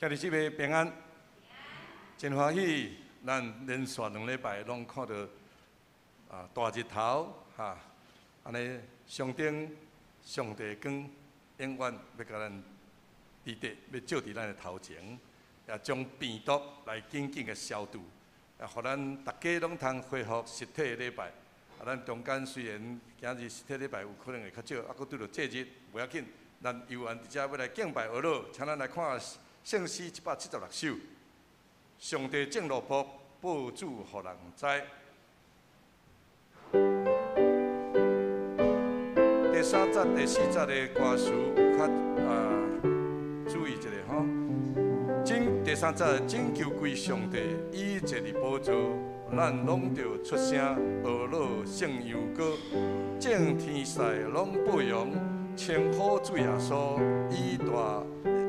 兄弟姊妹平安，真歡喜，咱連續2禮拜攏看著啊大日頭哈，按呢上頂上帝光永遠欲共咱佇佇，欲照佇咱的頭前，也將病毒來緊緊的消除，也予咱逐家攏通恢復實體的禮拜。啊，咱中間雖然今日實體禮拜有可能會較少，啊，閣拄著節日，無要緊，咱猶原佇遮欲來敬拜阿老，請咱來看聖詩176首，上帝正路僕，報主予人知。第三節、第四節的歌詞有較啊注意一下吼。拯第三節拯救歸上帝，伊坐佇寶座，咱攏著出聲呵咾聖羊歌，眾天使攏報揚，稱呼主耶穌，伊大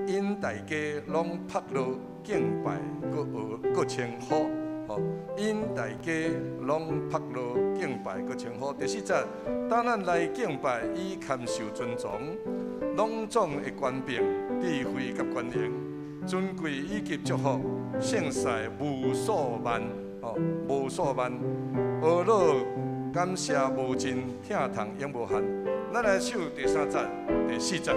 𪜶大家攏拍鑼敬拜，閣呵閣稱呼，吼，𪜶大家攏拍鑼敬拜，閣稱呼。第四節，當咱來敬拜，伊堪受尊崇，攏總的權柄、智慧佮權能、尊貴以及祝福，聖使無數萬，吼，無數萬，呵咾感謝無盡，疼痛永無限。咱來唱第三節、第四節。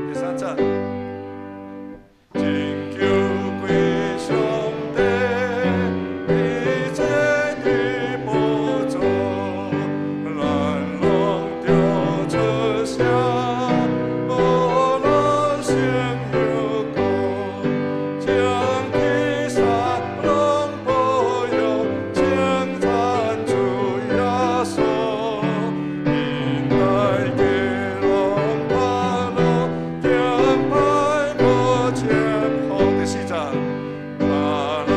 第三節。拯救歸上帝，伊坐佇寶座，咱攏著出聲，呵咾聖羊歌，將天使攏報揚，稱讚主耶穌，𪜶大家攏拍鑼敬拜閣稱呼。第四節，咱來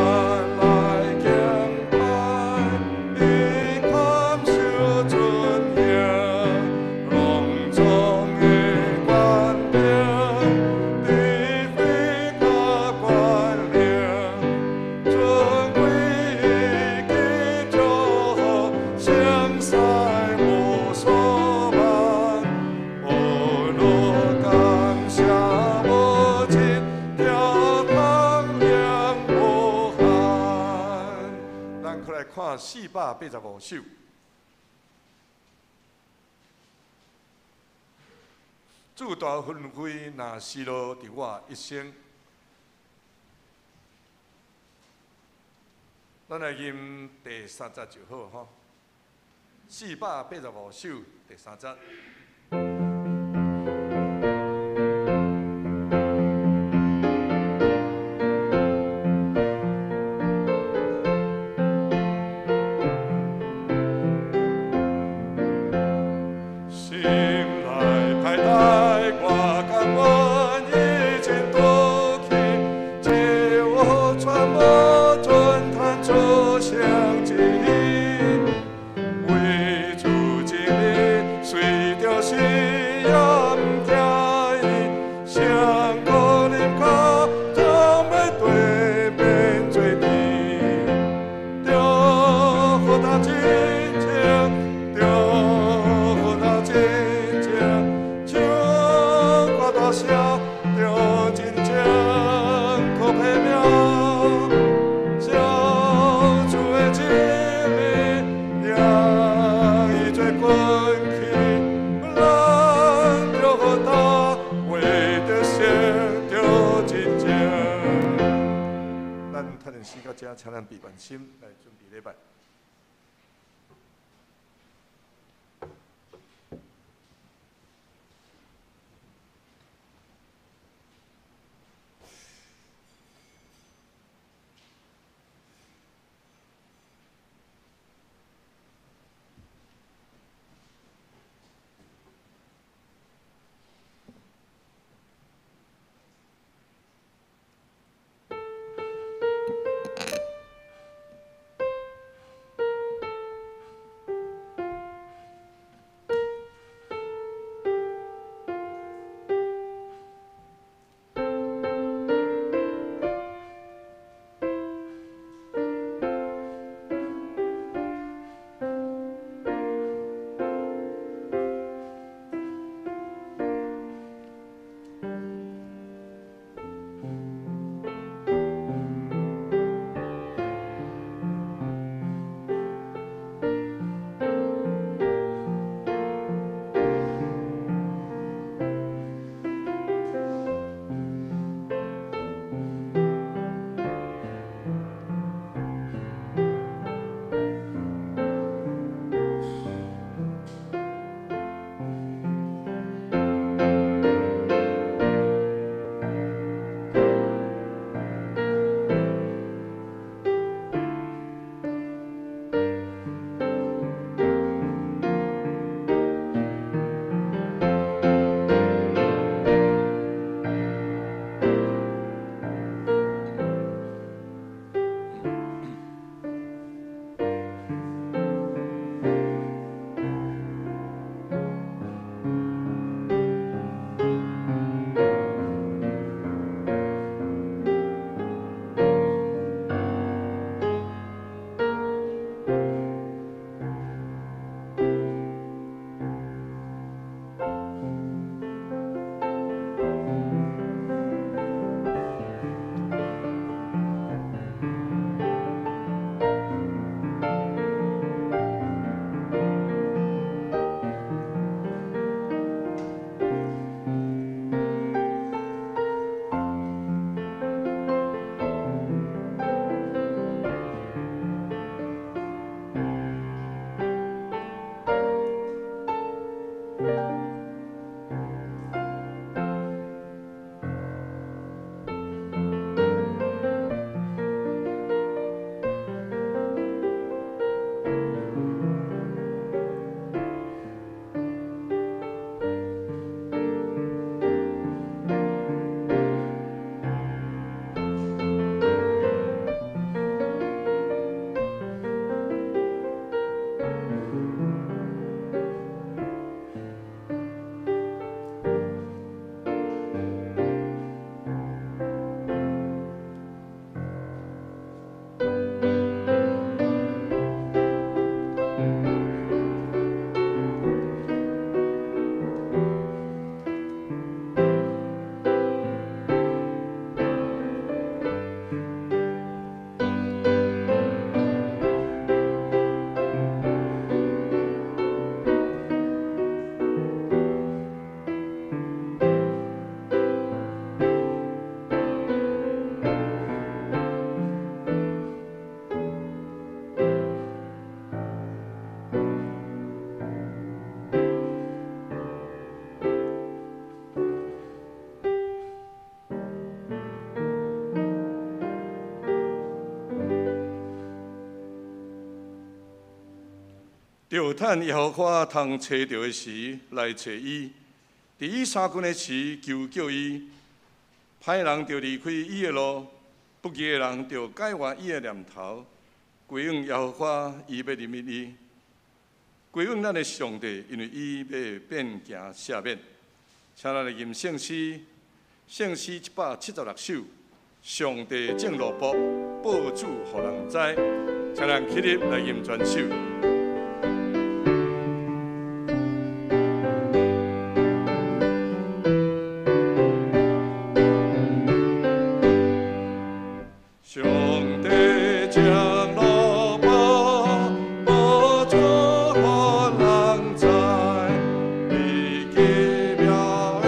敬拜，伊堪受尊榮，攏總的權柄，智慧佮權能，尊貴以及祝福，聖使無數萬，呵咾感謝無盡，疼痛永無限。咱閣來看485首。主大恩惠若失落佇我一生，咱來吟第三節就好吼。485首第三節。心內歹代，我感恩已經倒去，這有全無準談出相旨意，為主真理，隨著信仰行伊，上古臨到，總欲對變做甜，祝福他真情，祝福他真情，唱歌大聲，著真情可佩妙，小主的真理，讓伊做根基，咱祝福他為著聖著真情。咱突然時到這，請咱閉關心來準備禮拜。著趁耶和華通揣著的時來揣伊，佇伊相近的時求叫伊。歹人著離開伊的路，不義的人著改換伊的念頭。歸向耶和華，伊欲憐憫伊；歸向咱的上帝，因為伊欲變行赦免。請咱來吟聖詩，聖詩176首。上帝種蘿蔔，報主予人知。請咱起立來吟全首。上帝種蘿蔔，報主予人知，伊奇妙的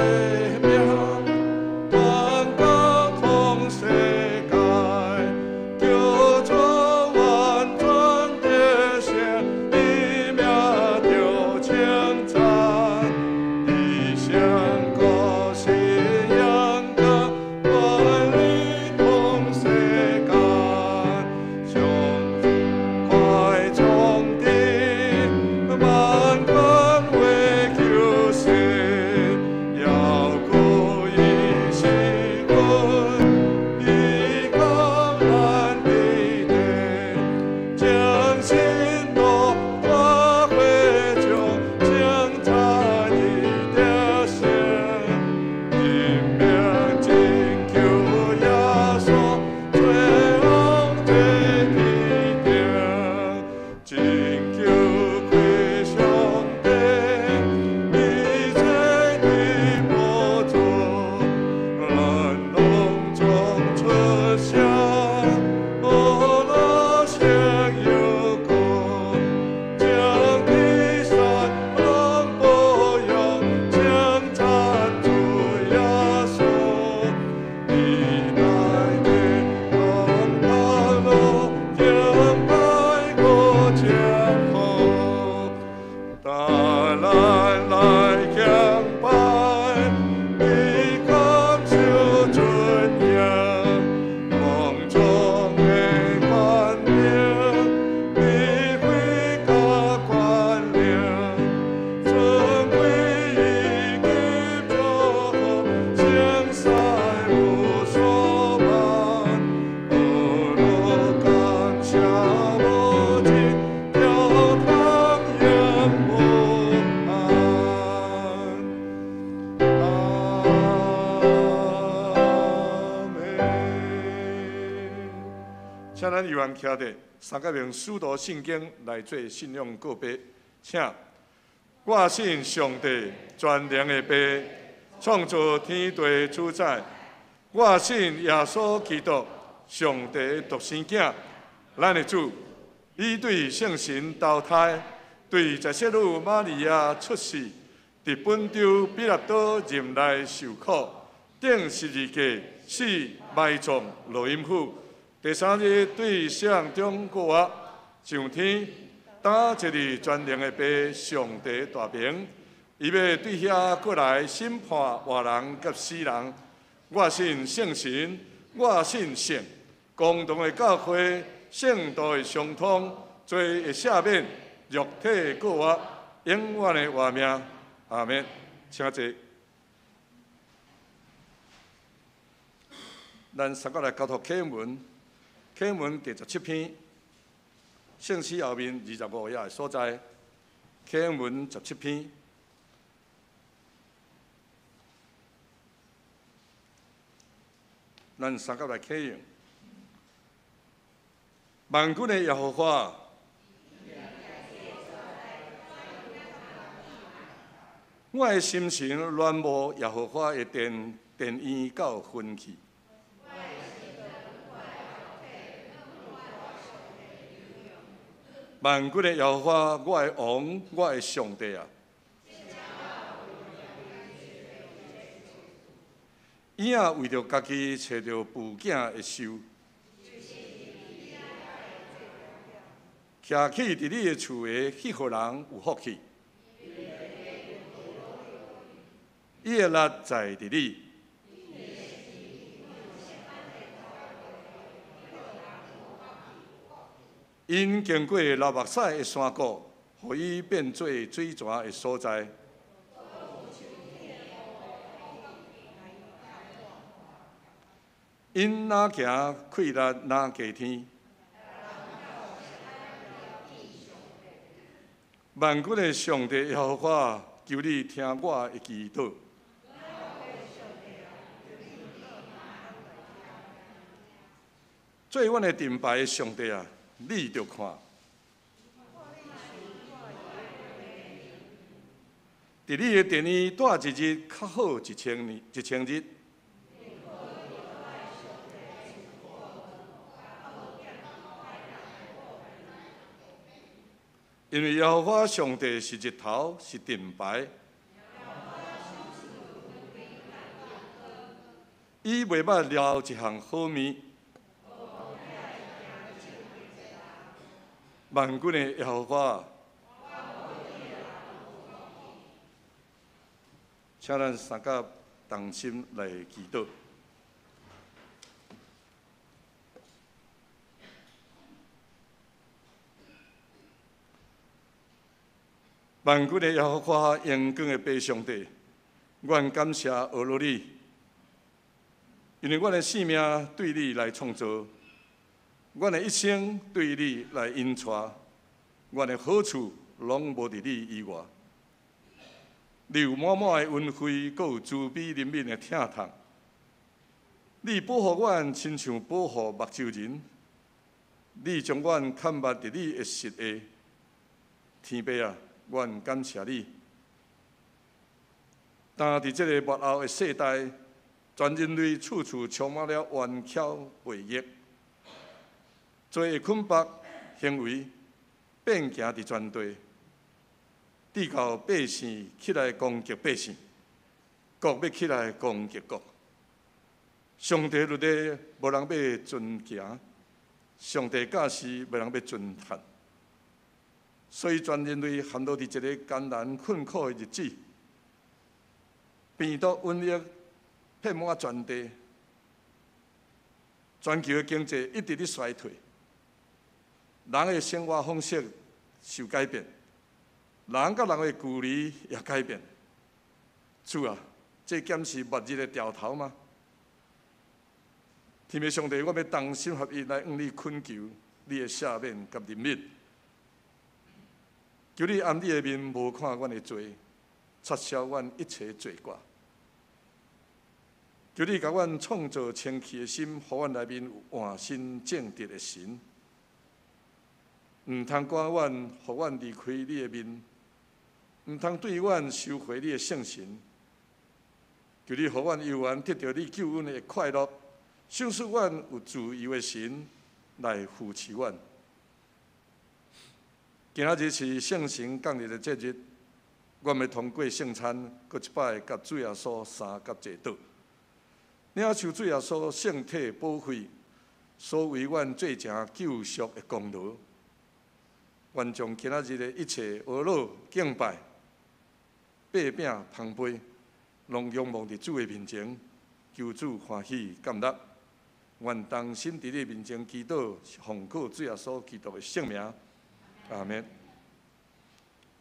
名，傳到通世界，叫做萬眾得勝，伊名著稱讚，伊上高是陽光，權力通世間，上快創治，萬權為救世，遙顧伊是君，依靠咱的地，將信徒看會眾，稱讚伊得勝，人命拯救耶穌，做王坐天頂，拯救歸上帝，一切的寶座，咱攏總出聲，阿羅聲有歌，將天山攏保養，稱讚主耶穌，伊帶的攏潘羅，敬拜歌唱好，帶咱來敬拜，以感受尊榮，夢中的權柄，智慧佮權能，尊貴以及祝福，聖賽無所望，阿羅感謝無盡，教堂永無限。阿們。請咱猶原徛佇三角名使徒信經來做信仰告白，請。我信上帝全能的父，創造天地主宰。我信耶穌基督，上帝的獨生囝，咱的主。伊對聖神投胎，對在聖女瑪利亞出世，佇本丟彼拉多任內受苦，釘十字架，死埋葬落陰府。第三日對死人中復活，上天，擔坐佇全能的父上帝大爿，伊欲對遐過來審判活人佮死人。我信聖神，我信聖公同的教會，聖徒的相通，罪的赦免，肉體的復活，永遠的活命。阿們。請坐。咱三個來交託啟文，啟文第17篇，聖詩後面25頁的所在，啟文十七篇。咱三個來啟用。萬軍的耶和華，我的心神戀慕耶和華的殿，殿院到昏去。萬軍的耶和華，我的王，我的上帝啊！伊也為著家己揣著哺囝的獸，徛起佇你的厝的彼號人有福氣。伊的力在佇你。𪜶經過流目屎的山谷，予伊變做水泉的所在。𪜶若行氣力若加添。萬軍的上帝耶和華，求你聽我的祈禱。做阮的盾牌的上帝啊，你著看。佇你的殿裡蹛一日，較好一千年，一千日。因為耶和華上帝是日頭，是盾牌。伊袂捌留一項好物。萬軍的耶和華，請咱三甲同心來祈禱。萬軍的耶和華，榮光的父上帝，阮感謝阿羅你，因為阮的性命對你來創造，阮的一生對你來引帶，阮的好處攏無佇你以外。你有滿滿的恩惠，閣有慈悲憐憫的疼痛。你保護阮，親像保護目睭仁。你將阮看密佇你的膝下，天父啊！阮感謝你。當佇這个末後的世代，全人類處處充滿了冤巧悖逆，罪的捆縛行為變行佇全地，直到百姓起來攻擊百姓，國欲起來攻擊國。上帝律例無人欲遵行，上帝教示無人欲遵行。所以，全人類陷落佇一个艱難困苦的日子，病毒瘟疫遍滿全地，全球的經濟一直咧衰退，人的生活方式受改變，人佮人的距離也改變。主啊，這敢是末日的兆頭嗎？天父上帝，我欲同心合意來向你懇求你的赦免佮憐憫。求你按你的面無看阮的罪，擦消阮一切罪過。求你共阮創造清氣的心，予阮內面有換新正直的神。毋通趕阮，予阮離開你的面；毋通對阮收回你的聖神。求你予阮猶原得著你救恩的快樂，賞賜阮有自由的神來扶持阮。今仔日是聖神降臨的節日，阮欲通過聖餐，閣一擺佮主耶穌相佮坐倒，領受主耶穌聖體寶血所為阮做成救贖的功勞。願將今仔日的一切呵咾敬拜、擘餅捧杯，攏仰望佇主的面前，求主歡喜感納。願同心佇你面前祈禱，奉靠主耶穌基督的聖名。阿們。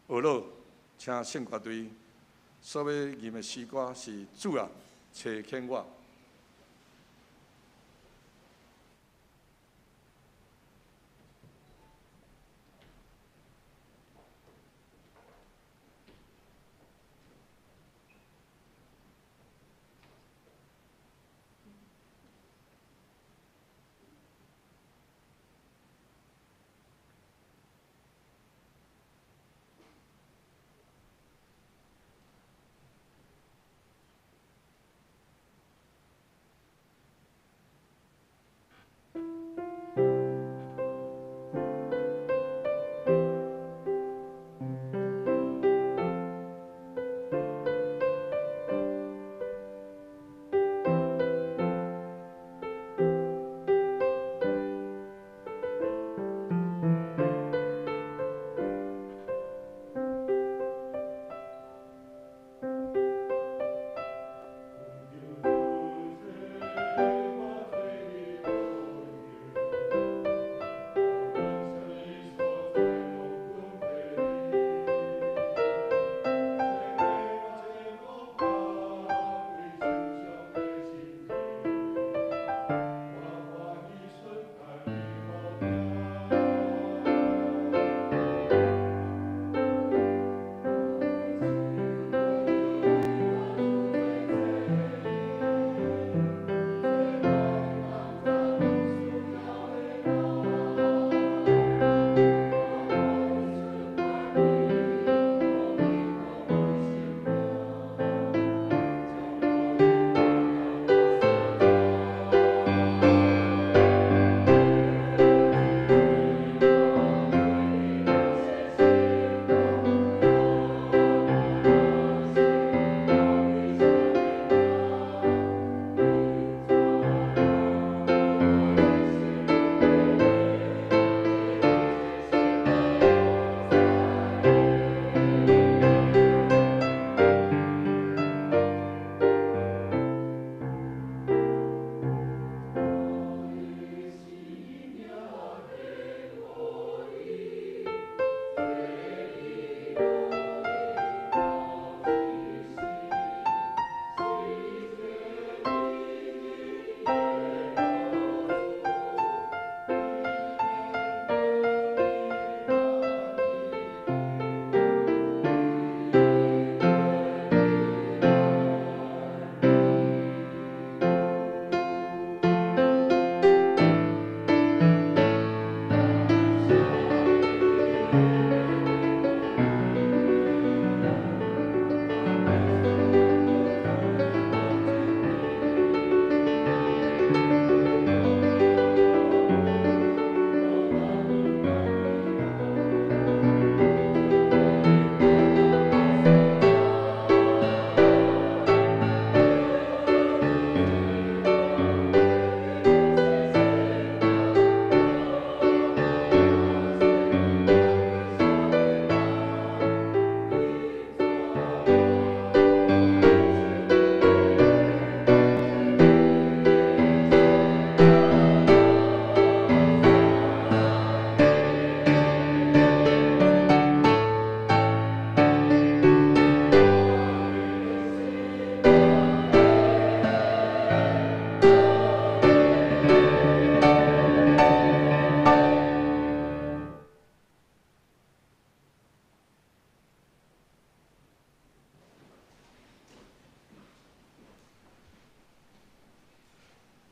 呵咾，請聖歌隊所欲吟的詩歌是主啊，差遣我。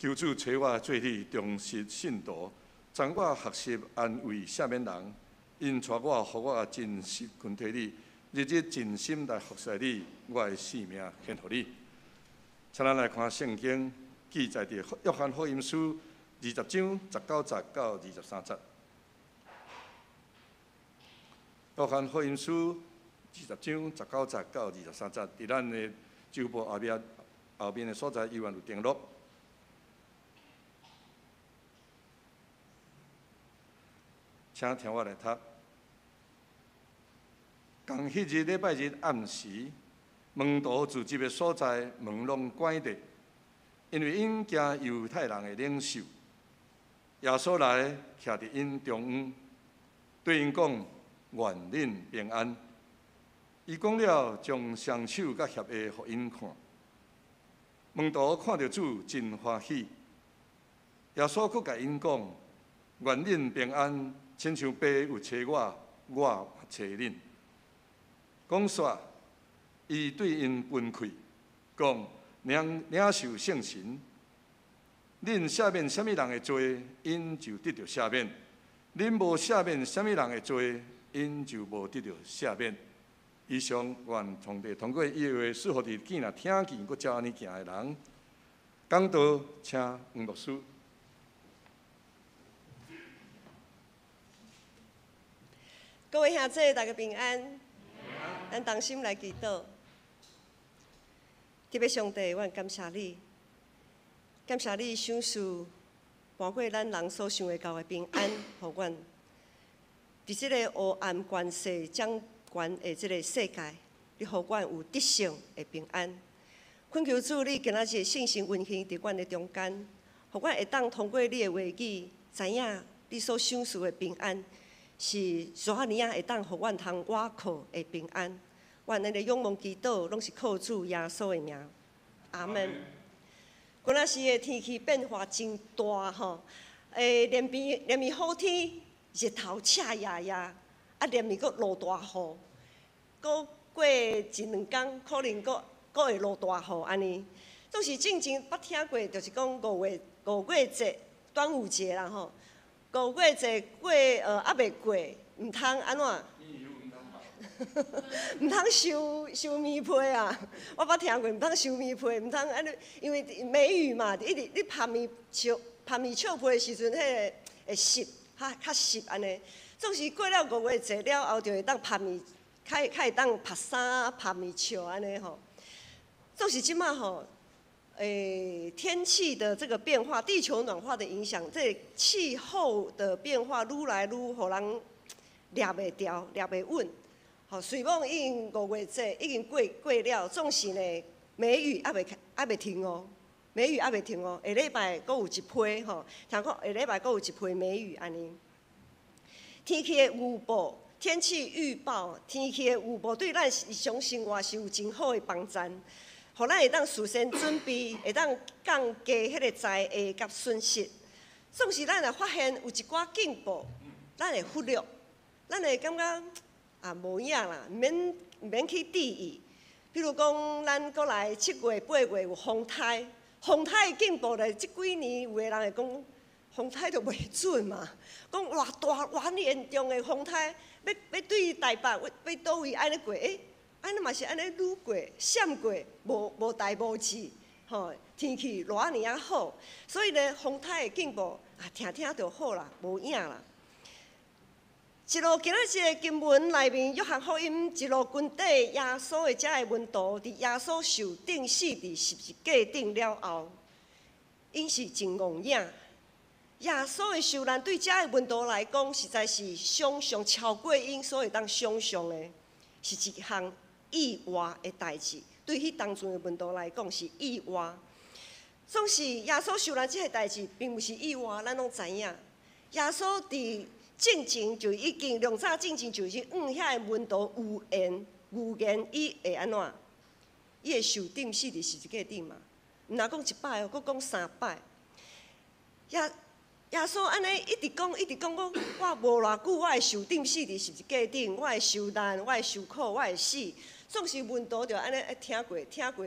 求主揣我做你忠實信徒，贈我學習安慰赦免人，𪜶帶我予我真實跟隨你，日日盡心來服侍你，我的性命獻予你。請咱來看聖經記載佇約翰福音書20章19節到23節。約翰福音書20章19節到23節，佇咱的周報後面後面的所在，猶原有登錄。請聽我來讀。仝彼日禮拜日暗時，門徒聚集的所在，門攏關著，因為𪜶驚猶太人的領袖。耶穌來徛佇𪜶中央，對𪜶講：願恁平安。伊講了，將雙手佮脅下予𪜶看。門徒看著主，真歡喜。耶穌閣共𪜶講：願恁平安，親像爸有差我，我嘛差恁。講煞，伊對𪜶噴氣，講：領領受聖神。恁赦免啥物人的罪，𪜶就得著赦免；恁無赦免啥物人的罪，𪜶就無得著赦免。以上，願上帝通過伊的話，賜予佇見若聽見，閣照按呢行的人。講道，請黃牧師。各位兄弟，大家平安。咱同心來祈禱。特別上帝，阮感謝你，感謝你賞賜搬過咱人所想會到的平安，予阮。佇這个黑暗權勢掌權的這个世界，你予阮有得勝的平安。懇求主，你今仔日聖神運行佇阮的中間，予阮會當通過你的話語，知影你所賞賜的平安是偌爾仔會當予阮通倚靠的平安。願咱的仰望祈禱，攏是靠主耶穌的名。阿們。今仔時的天氣變化真大吼，連邊連綿好天，日頭赤炎炎，啊連綿閣落大雨，閣過一兩工，可能閣閣會落大雨按呢。總是進前捌聽過，就是講五月五月節端午節啦吼，五月節過猶未過，毋通按怎？毋通收收棉被啊！我捌聽過，毋通收棉被，毋通按呢，因為梅雨嘛，一直你曝棉笑曝棉笑被的時陣，彼个會濕，較較濕按呢。總是過了五月節了後，就會當曝棉，較較會當曝衫、曝棉笑按呢吼。總是這馬吼，天氣的這個變化，地球暖化的影響，這個氣候的變化愈來愈予人掠袂牢、掠袂穩。吼，雖罔已經五月節已經過過了，總是呢梅雨猶未猶未停哦，梅雨猶未停哦，下禮拜閣有一批吼，聽講下禮拜閣有一批梅雨按呢。天氣的預報，天氣預報，天氣的預報對咱日常生活是有真好的幫助，予咱會當事先準備，會當降低彼个災禍佮損失。總是咱若發現有一寡警報，咱會忽略，咱會感覺啊，無影啦，毋免毋免去注意。比如講，咱閣來7月、8月有風颱，風颱的警報咧，這幾年有的人會講風颱就袂準嘛，講偌大偌嚴重的風颱，欲欲對台北欲佗位按呢過，欸，按呢嘛是按呢愈過、閃過，無無代無誌，吼，天氣偌爾仔好，所以咧，風颱的警報啊，聽聽就好啦，無影啦。一路今仔日的經文內面，約翰福音一路跟綴耶穌的遮个門徒，佇耶穌受釘死佇十字架頂了後，𪜶是真戇影。耶穌的受難對遮个門徒來講，實在是想像超過𪜶所會當想像的，是一項意外的代誌。對彼當陣的門徒來講是意外。總是耶穌受難這個代誌，並毋是意外，咱攏知影。耶穌佇進前就已經，良早進前就是向遐个門徒預言，預言伊會按怎？伊會受釘死佇十字架頂嘛？毋若講一擺哦，閣講三擺。耶耶穌按呢一直講，一直講，講我無偌久，我會受釘死佇十字架頂，我會受難，我會受苦，我會死。總是門徒就按呢聽過，聽過，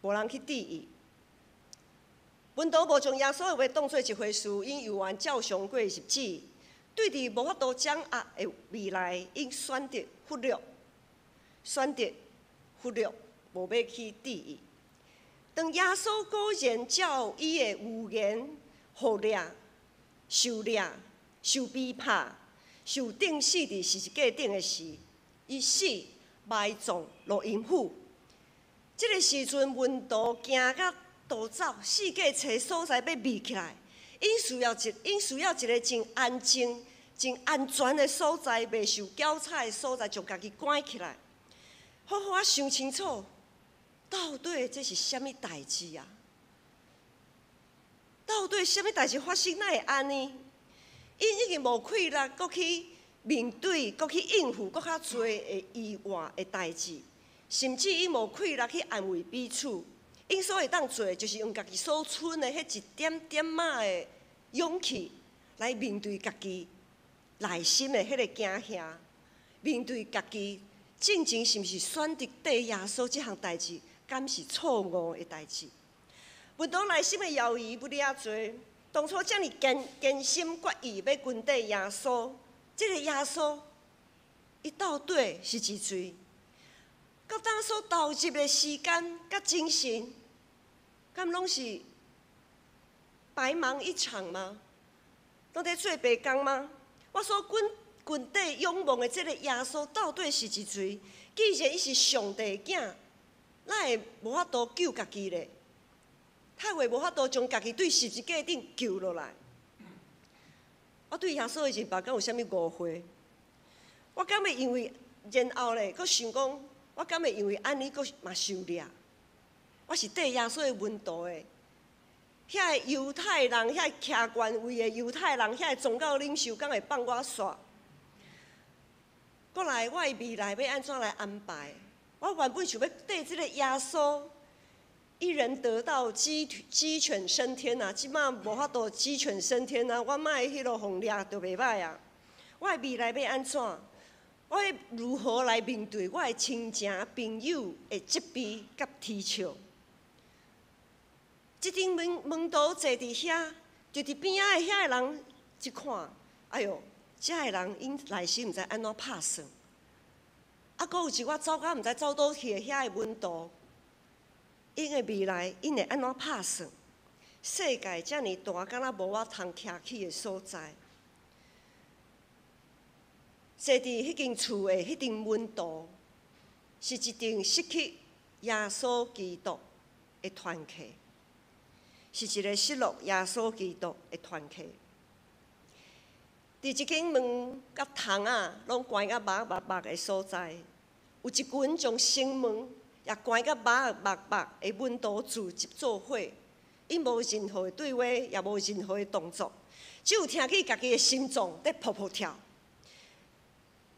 無人去注意。門徒無將耶穌的話當做一回事，𪜶猶原照常過日子。對佇無法度掌握的未來，𪜶選擇忽略，選擇忽略，無欲去注意。當耶穌果然照伊的預言，予掠、受掠、受逼迫、受釘死佇十字架頂的時，伊死埋葬落陰府。這个時陣，門徒驚甲逃走，四界揣所在欲避起來。𪜶需要一个真安靜、真安全的所在，袂受攪吵的所在，將家己關起來。好好仔想清楚，到底這是啥物代誌啊？到底啥物代誌發生，哪會按呢？𪜶已經無氣力，閣去面對，閣去應付，閣較濟的意外的代誌，甚至𪜶無氣力去安慰彼此。𪜶所會當做的，就是用家己所存的彼一點點仔的勇氣，來面對家己內心的彼個驚嚇，面對家己進前是毋是選擇綴耶穌這項代誌，敢是錯誤的代誌？門徒內心的猶豫不爾濟，當初遮爾堅堅心決意欲跟綴耶穌，這个耶穌，伊到底是一誰？佮當所投入的時間佮精神，敢攏是白忙一場嗎？攏佇做白工嗎？我所跟跟綴仰望的這个耶穌到底是一誰？既然伊是上帝囝，哪會無法度救家己咧？哪會無法度將家己對十字架頂救落來？我對耶穌的認識敢有啥物誤會？我敢會因為然後咧，閣想講，我敢會因為按呢閣嘛受掠？我是綴耶穌的門徒的，遐个猶太人，遐个徛權位的猶太人，遐个宗教領袖，敢會放我煞？過來，我的未來欲按怎來安排？我原本想欲綴這个耶穌，一人得道，雞犬升天啊！這馬無法度雞犬升天啊！我莫彼落予掠就袂䆀啊！我的未來欲按怎？我欲如何來面對我的親情朋友的責備佮啼笑？這陣門徒坐佇遐，就佇邊仔的遐个人一看，哎喲，這个人𪜶內心毋知按怎拍算。啊，閣有一寡走甲毋知走佗去的遐个門徒，𪜶的未來，𪜶會按怎拍算？世界遮爾大，敢若無我通徛起的所在。坐佇彼間厝的彼陣門徒，是一陣失去耶穌基督的團體，是一个失落耶穌基督的團體。佇一間門佮窗仔攏關甲密密密的所在，有一群將城門也關甲密密密的門徒聚集做伙，𪜶無任何的對話，也無任何的動作，只有聽見家己的心臟佇噗噗跳。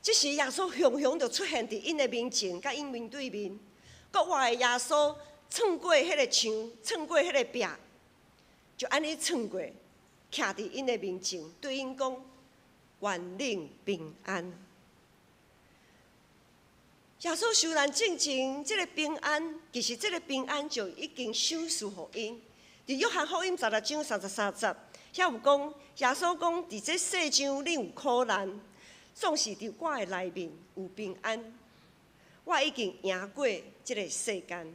這時，耶穌雄雄就出現佇𪜶的面前，佮𪜶面對面。閣活的耶穌躉過彼个牆，躉過彼个壁，就按呢躉過，徛佇𪜶的面前，對𪜶講：願恁平安。耶穌受難進前，這个平安，其實這个平安就已經賞賜予𪜶。佇約翰福音16章33節，遐有講，耶穌講：佇這世上恁有苦難。總是佇我的內面有平安，我已經贏過這个世間。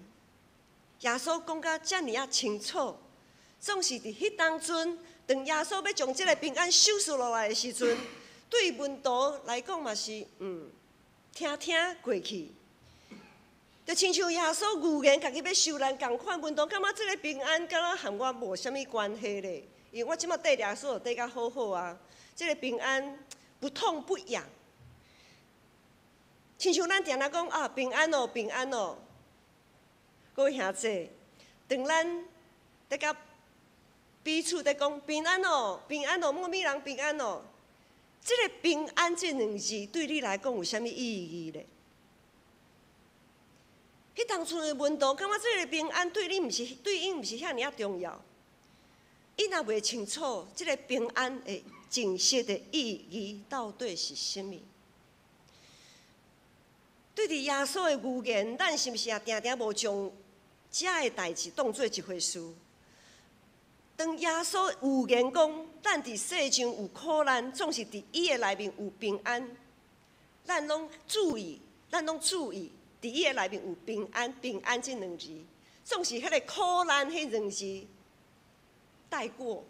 耶穌講甲遮爾仔清楚，總是佇彼當陣，當耶穌欲將這个平安賞賜落來的時陣，對門徒來講嘛是聽聽過去，就親像耶穌預言家己欲受難仝款，門徒感覺這个平安敢若和我無啥物關係咧，因為我這馬綴耶穌就綴甲好好啊，這个平安不痛不癢，親像咱定定講啊，平安哦，平安哦。各位兄弟，當咱佇佮彼此佇講平安哦，平安哦，某某人平安哦，這个平安這兩字對你來講有啥物意義咧？彼當初的門徒感覺這个平安對你毋是對𪜶毋是遐爾仔重要，𪜶也袂清楚這个平安的真實的意義到底是啥物？對佇耶穌的預言，咱是毋是也定定無將遮的代誌當做一回事？當耶穌預言講，咱佇世上有苦難，總是佇伊的內面有平安。咱攏注意，咱攏注意，佇伊的內面有平安，平安這兩字，總是彼个苦難彼兩字帶過，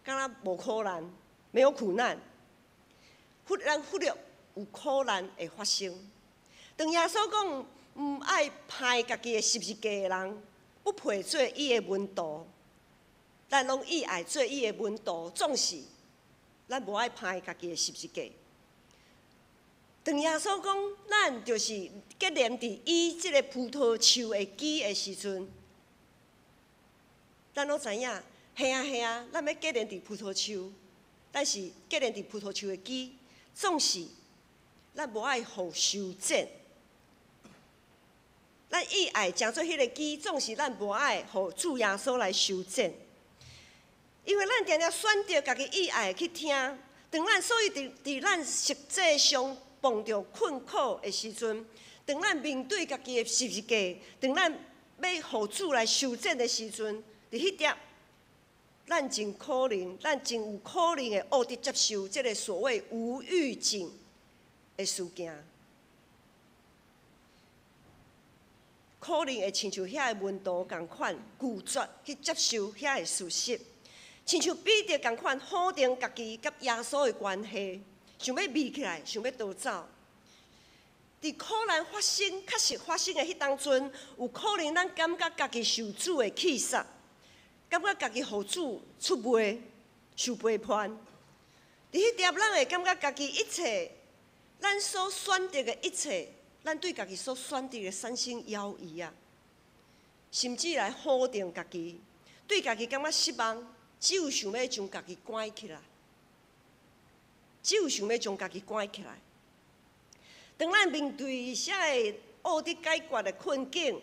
敢若無苦難，沒有苦難，咱忽略有苦難會發生。當耶穌講毋愛攀家己的十字架的人，不配做伊的門徒，咱攏意愛做伊的門徒，總是咱無愛攀家己的十字架。當耶穌講，咱就是結連佇伊這个葡萄樹的枝的時陣，咱攏知影，係啊係啊，咱欲結連佇葡萄樹，但是結連佇葡萄樹的枝，總是咱無愛予修剪。咱意愛成做彼个枝，總是咱無愛予主耶穌來修剪，因為咱定定選擇家己意愛去聽。當咱所以佇咱實際上碰著困苦的時陣，當咱面對家己的十字架，當咱欲予主來修剪的時陣，佇彼點，咱真可能，咱真有可能會學得接受這个所謂無預警的事件。可能會親像遐个門徒仝款，拒絕去接受遐个事實，親像彼得仝款否定家己佮耶穌的關係，想欲避起來，想欲逃走。佇苦難發生、確實發生的彼當陣，有可能咱感覺家己受主的棄殺，感覺家己予主出賣、受背叛。佇彼點，咱會感覺家己一切，咱所選擇的一切。咱對家己所選擇的產生猶疑啊，甚至來否定家己，對家己感覺失望，只有想欲將家己關起來，只有想欲將家己關起來。當咱面對遮个學得解決的困境，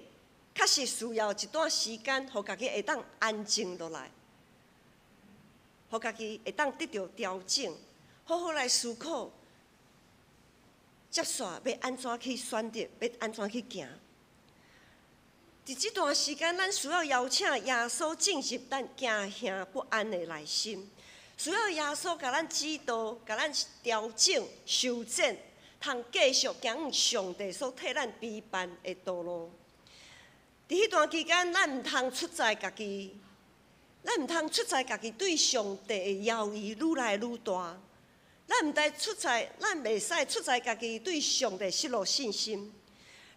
確實需要一段時間，予家己會當安靜落來，予家己會當得著調整，好好來思考。接續欲按怎去選擇，欲按怎去行。佇這段時間，咱需要邀請耶穌進入咱驚嚇不安的內心，需要耶穌共咱指導、共咱調整、修剪，通繼續行往上帝所替咱預辦的道路。佇彼段期間，咱毋通出在家己，咱毋通出在家己對上帝的猶疑愈來愈大。咱毋知出在，咱袂使出在家己對上帝失落信心。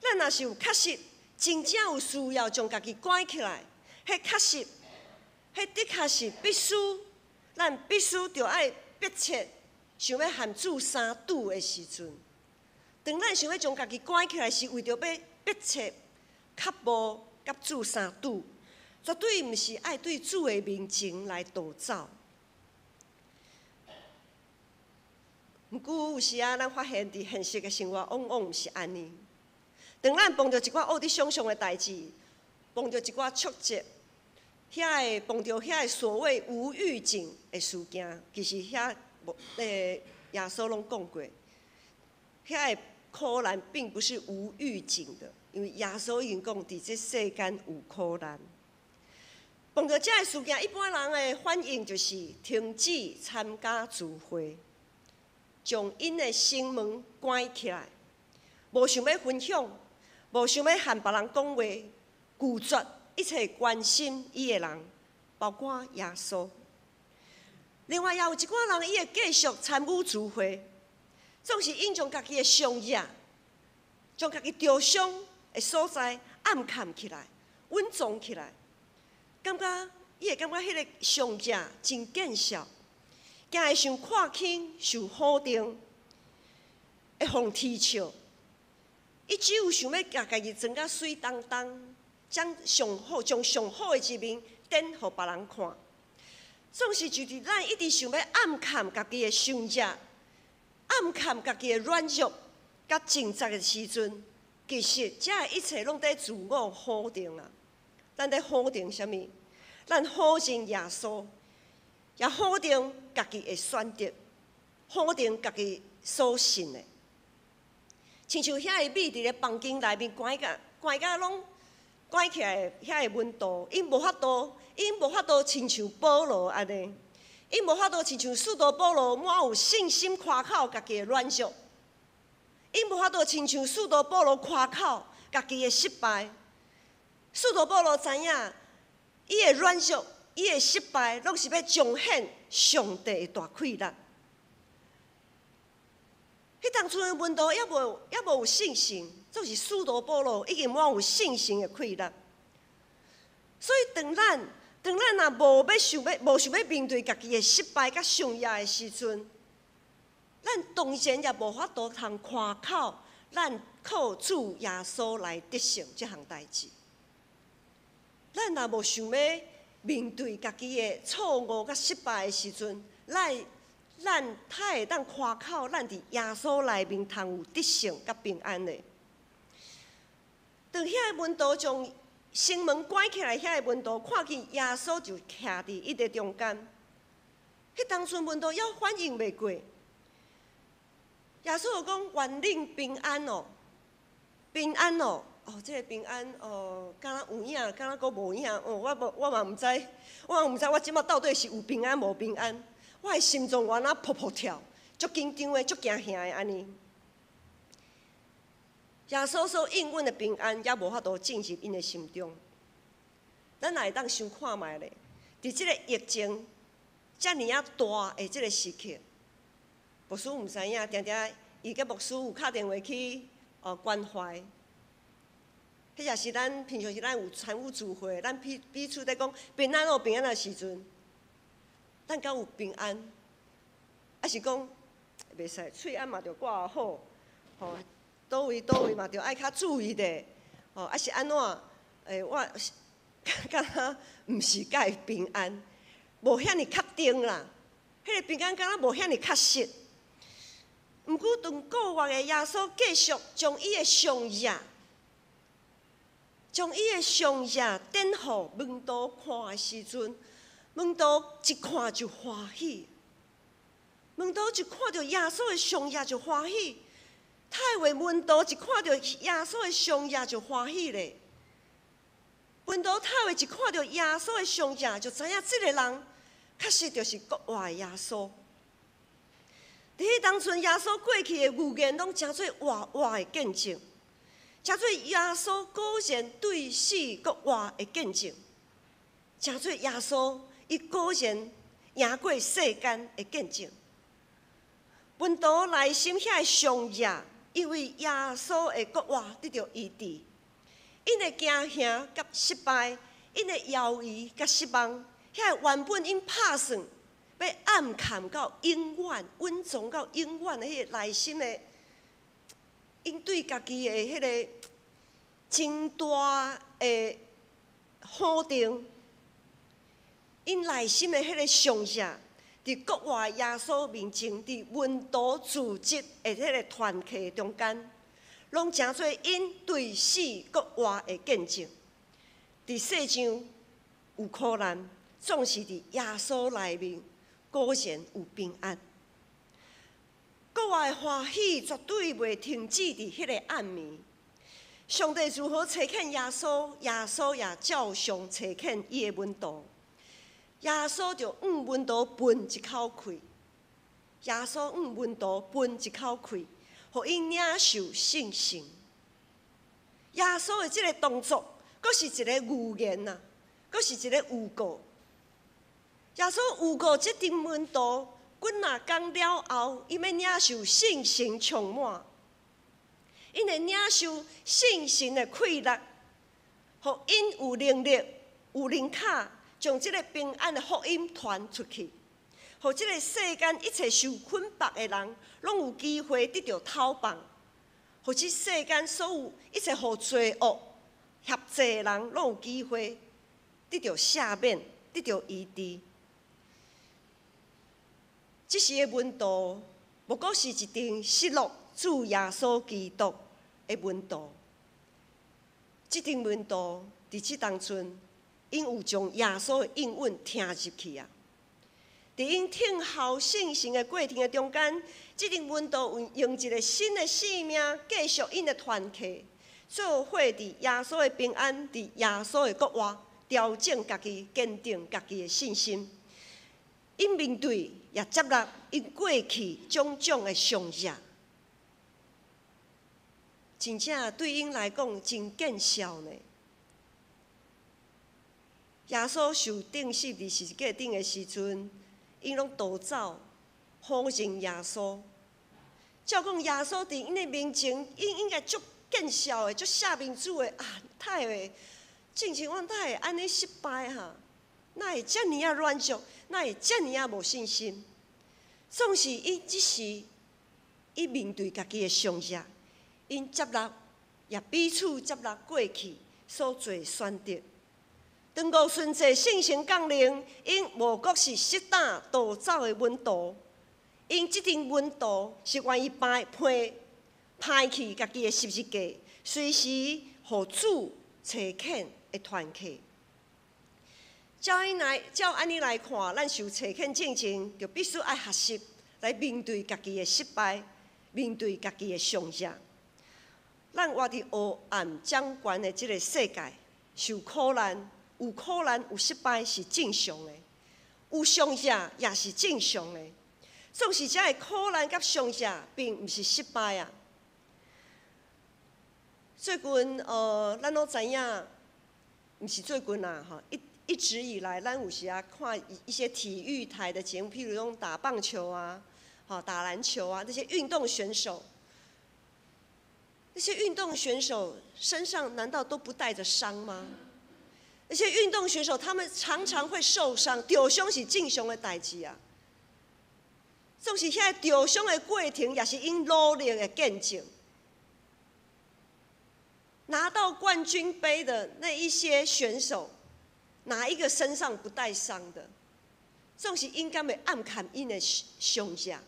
咱若是有確實真正有需要將家己關起來，彼確實，彼的確是必須，咱必須著愛迫切想欲和主相拄的時陣。當咱想欲將家己關起來，是為著欲迫切渴慕佮主相拄，絕對毋是愛對主的面前來逃走。毋過有時啊，咱發現佇現實的生活往往毋是按呢。當咱碰著一寡學得想像的代誌，碰著一寡挫折，遐个碰著遐个所謂無預警的事件，其實遐無耶穌攏講過，遐个苦難並不是無預警的，因為耶穌已經講，佇這世間有苦難。碰著這个事件，一般人的反應就是停止參加聚會。將𪜶的心門關起來，無想欲分享，無想欲和別人講話，拒絕一切關心伊的人，包括耶穌。另外，也有一寡人，伊會繼續參與聚會，總是𪜶將家己的傷者，將家己著傷的所在掩蓋起來，隱藏起來，感覺伊會感覺彼个傷者真見笑。驚會受看輕、受否定，會予人啼笑。伊只有想欲共家己裝甲媠當當，將上好的一面展予別人看。總是就佇咱一直想欲掩蓋家己的傷者，掩蓋家己的軟弱，佮掙扎的時陣，其實這一切攏佇自我否定啊！咱佇否定啥物？咱否認耶穌。也否定家己的選擇，否定家己所信的。親像遐个覕佇咧房間內面關甲關甲攏關起來，遐个門徒，𪜶無法度， 𪜶無法度親像保羅按呢，𪜶無法度親像使徒保羅滿有信心誇口家己的軟弱，𪜶無法度親像使徒保羅誇口家己的失敗。使徒保羅知影，伊的軟弱，伊的失敗，攏是欲彰顯上帝的大氣力。彼當陣的門徒猶無有信心，就是使徒保羅已經滿有信心的氣力。所以當咱若無想欲面對家己的失敗佮傷掖的時陣，咱當然也無法度通誇口，咱靠主耶穌來得勝這項代誌。咱若無想欲面對家己的錯誤佮失敗的時陣，咱才會當誇口，咱佇耶穌內面通有得勝佮平安的。當遐个門徒將城門關起來，遐個門徒看見耶穌就徛佇伊的中間。彼當陣門徒猶反應袂過，耶穌就講：願恁平安哦，平安哦，哦，這個平安哦，敢若有影，敢若閣無影哦，我嘛毋知，我嘛毋知，我這馬到底是有平安無平安？我的心臟原來噗噗跳，足緊張的，足驚嚇的按呢。耶穌所應允的平安，猶無法度進入𪜶的心中。咱也會當想看覓咧，佇這個疫情遮爾仔大的這個時刻，牧師毋知影，定定伊佮牧師有敲電話去哦關懷。彼也是咱平常時咱有參與聚會，咱彼彼此咧講平安哦平安的時陣，咱敢有平安？抑是講袂使，喙罨嘛著掛好，吼。佗位佗位嘛，著愛較注意咧，吼，抑是按怎？欸，我敢若毋是蓋平安，無遐爾確定啦。彼個平安敢若無遐爾確實。毋過當復活的耶穌繼續將伊的上額，將伊的上額展予門徒看的時陣，門徒一看就歡喜。門徒一看著耶穌的上額就歡喜。太話門徒一看著耶穌的傷額就歡喜咧。門徒太話一看著耶穌的傷額就知影這個人確實就是復活的耶穌。佇彼當陣，耶穌過去的預言攏成做活活的見證，成做耶穌果然對死復活的見證，成做耶穌伊果然贏過世間的見證。門徒內心遐个傷額，因為耶穌的復活得著醫治，𪜶的驚嚇佮失敗，𪜶的猶豫佮失望，遐個原本𪜶拍算欲暗藏到永遠、隱藏到永遠的彼個內心的，𪜶對家己的彼個真大的否定，𪜶內心的彼個傷額，佇復活耶穌面前，佇門徒組織的彼個團契中間，攏成做𪜶對死復活的見證。佇世上有苦難，總是佇耶穌內面果然有平安。復活的歡喜絕對袂停止佇彼個暗暝。上帝如何差遣耶穌，耶穌也照常差遣伊的門徒。耶穌就向門徒噴一口氣，耶穌向門徒噴一口氣，予𪜶領受聖神。耶穌的這個動作，閣是一個預言啊，閣是一個預告。耶穌預告這陣門徒幾若工了後，𪜶欲領受聖神充滿，𪜶會領受聖神的氣力，予𪜶有能力、有靈巧，將這個平安的福音傳出去，予這個世間一切受捆縛的人，攏有機會得著釋放；予這世間所有一切予罪惡轄制的人，攏有機會得著赦免、得著醫治。這時的門徒，無過是一陣失落主耶穌基督的門徒。這陣門徒佇這當陣，𪜶有將耶穌的應允聽入去啊！佇𪜶等候聖神的過程的中間，這陣門徒用一個新的使命，繼續𪜶的團契，做伙佇耶穌的平安，佇耶穌的復活，調整家己，堅定家己的信心。𪜶面對也接納𪜶過去種種的傷痛，真正對𪜶來講真見笑呢。耶穌受釘死佇十字架頂的時陣，𪜶攏逃走，否認耶穌。照講耶穌佇𪜶的面前，𪜶應該足見笑的，足下面子的啊！哪會？進前我哪會按呢失敗哈？哪會遮爾仔軟弱？哪會遮爾仔無信心？總是𪜶這時，伊面對家己的傷痛，𪜶接納，也彼此接納過去所做的選擇。當五旬節聖神降臨，𪜶無閣是失膽逃走的門徒，𪜶這陣門徒是願意拋拋棄家己的十字架，隨時予主差遣的團契。照按呢來看，咱受差遣進前，就必須愛學習來面對家己的失敗，面對家己的傷痛。咱活佇黑暗掌權的這个世界，受苦難、有苦難、有失敗是正常的，有傷痛也是正常的。總是這个苦難佮傷痛，並毋是失敗啊。最近，咱攏知影，毋是最近啦，吼，一直以來，咱有時啊看一些體育台的節目，譬如講打棒球啊，吼打籃球啊，那些運動選手，那些運動選手身上難道都不帶著傷嗎？那些運動選手，他們常常會受傷，著傷是正常的代誌啊。總是遐著傷的過程，也是𪜶努力的見證。拿到冠軍盃的那一些選手，哪一個身上不帶傷的？總是𪜶敢會暗藏𪜶的傷痛？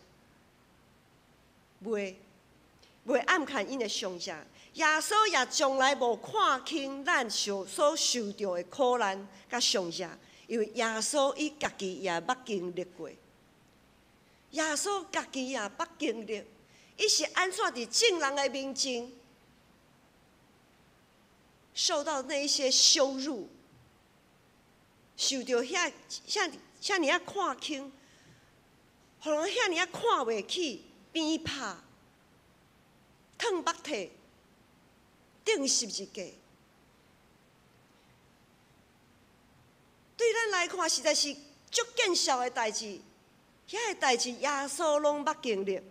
袂，袂暗藏𪜶的傷痛。耶穌也從來無看輕咱所受著的苦難佮傷痛，因為耶穌伊家己也捌經歷過。耶穌家己也捌經歷，伊是按怎佇眾人的面前受到那一些羞辱，受著遐遐遐爾仔看輕，予人遐爾仔看袂起，鞭拍、褪目涕、釘十字架，對咱來看實在是足見笑的代誌，遐个代誌耶穌攏捌經歷。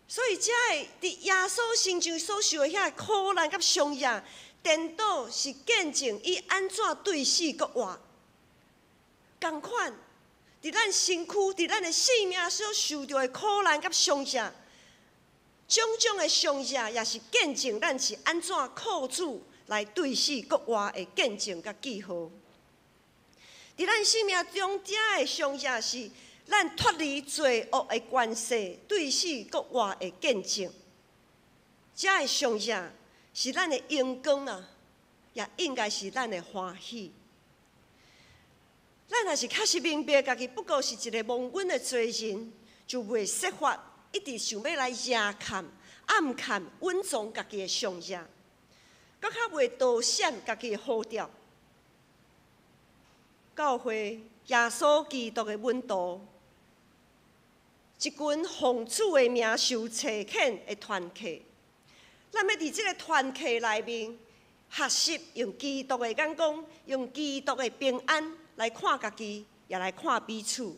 所以，這个佇耶穌身上所受的遐个苦難佮傷痛，顛倒是見證伊按怎對死閣活。仝款，佇咱身軀、佇咱的性命所受著的苦難佮傷痛，種種的傷痛，也是見證咱是按怎靠主來對死閣活的見證佮記號。佇咱生命中，這个傷痛是咱脫離罪惡的權勢，對死閣活的見證。這个傷痛是咱的榮光啊，也應該是咱的歡喜。咱若是確實明白家己不過是一个蒙恩的罪人，就袂設法一直想欲來遮蓋、掩蓋、隱藏家己的傷痛，閣較袂躲閃家己的呼召。教會耶穌基督的門徒，一群奉主的名受差遣的團契，咱欲佇這个團契內面學習用基督的眼光，用基督的平安來看家己，也來看彼此。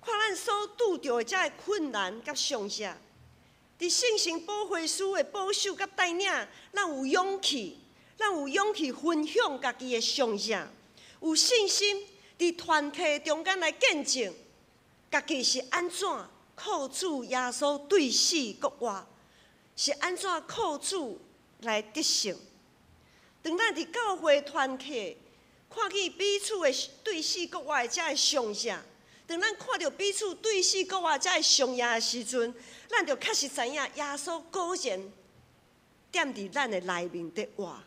看咱所拄著的這个困難佮傷痛，佇聖神保惠師的保守佮帶領，咱有勇氣，咱有勇氣分享家己的傷痛，有信心佇團契中間來見證家己是按怎靠主耶穌對死閣活，是按怎靠主來得勝。當咱佇教會團契看見彼此的對死閣活的這个傷痛，當咱看著彼此對死閣活這个傷痛的時陣，咱就確實知影耶穌果然踮佇咱的內面佇活。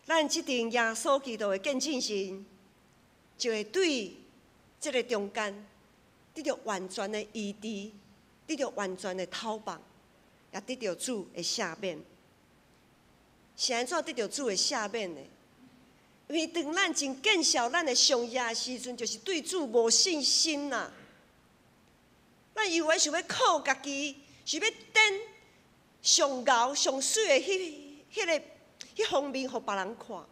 咱這陣耶穌基督的見證人，就會對這个中間得著完全的醫治，得著完全的透放，也得著主的赦免。是按怎得著主的赦免的？因为當咱真見笑咱的上帝的時陣，就是對主無信心啦。咱猶原想欲靠家己，想欲展上𠢕上媠的彼方面，予別人看。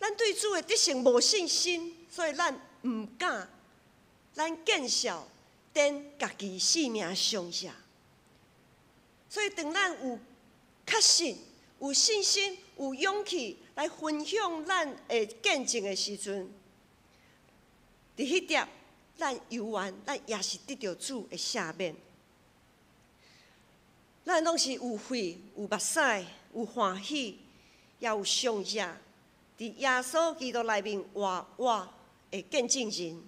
咱對主的得勝無信心，所以咱毋敢，咱見笑展家己性命上下。所以當咱有確信、有信心、有勇氣來分享咱的見證的時陣，佇彼點，咱猶原，咱也是得著主的赦免。咱攏是有血、有目屎、有歡喜，也有傷痛，佇耶穌基督內面活活的見證人。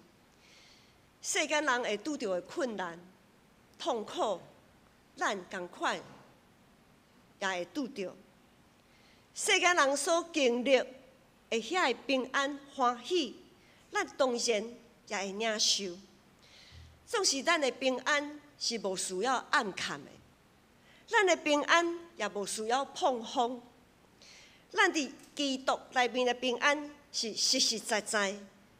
世間人會拄著的困難、痛苦，咱仝款也會拄著。世間人所經歷的遐个平安歡喜，咱當然也會領受。總是咱的平安是無需要暗崁的，咱的平安也無需要膨風。咱佇基督內面的平安是實實在在，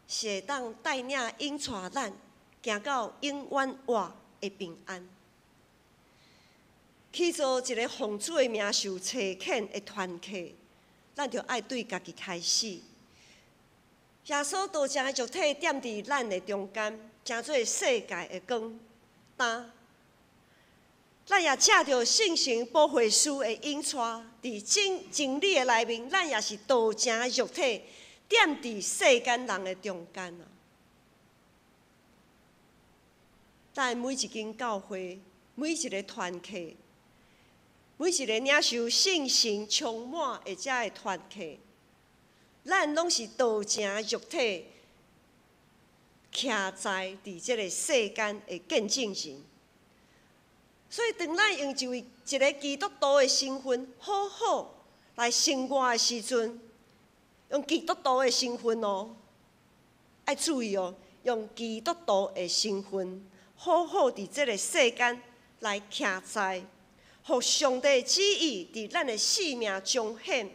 是會當帶領引帶咱行到永遠活的平安。去做一个奉主的名受差遣的團客，咱著愛對家己開始。耶穌道成的肉體踮佇咱的中間，成做世界的光。但咱也藉著聖神保惠師的引帶，佇真理的內面，咱也是道成的肉體踮佇世間人的中間啊。咱每一間教會，每一个團契，每一個領受聖神充滿的這个團契，咱攏是道成肉體，徛在佇這个世間的見證人。所以，當咱用一個基督徒的身份好好來生活的時陣，用基督徒的身份哦，愛注意哦，用基督徒的身份好好佇這个世間來徛在。予上帝旨意佇咱的生命彰顯，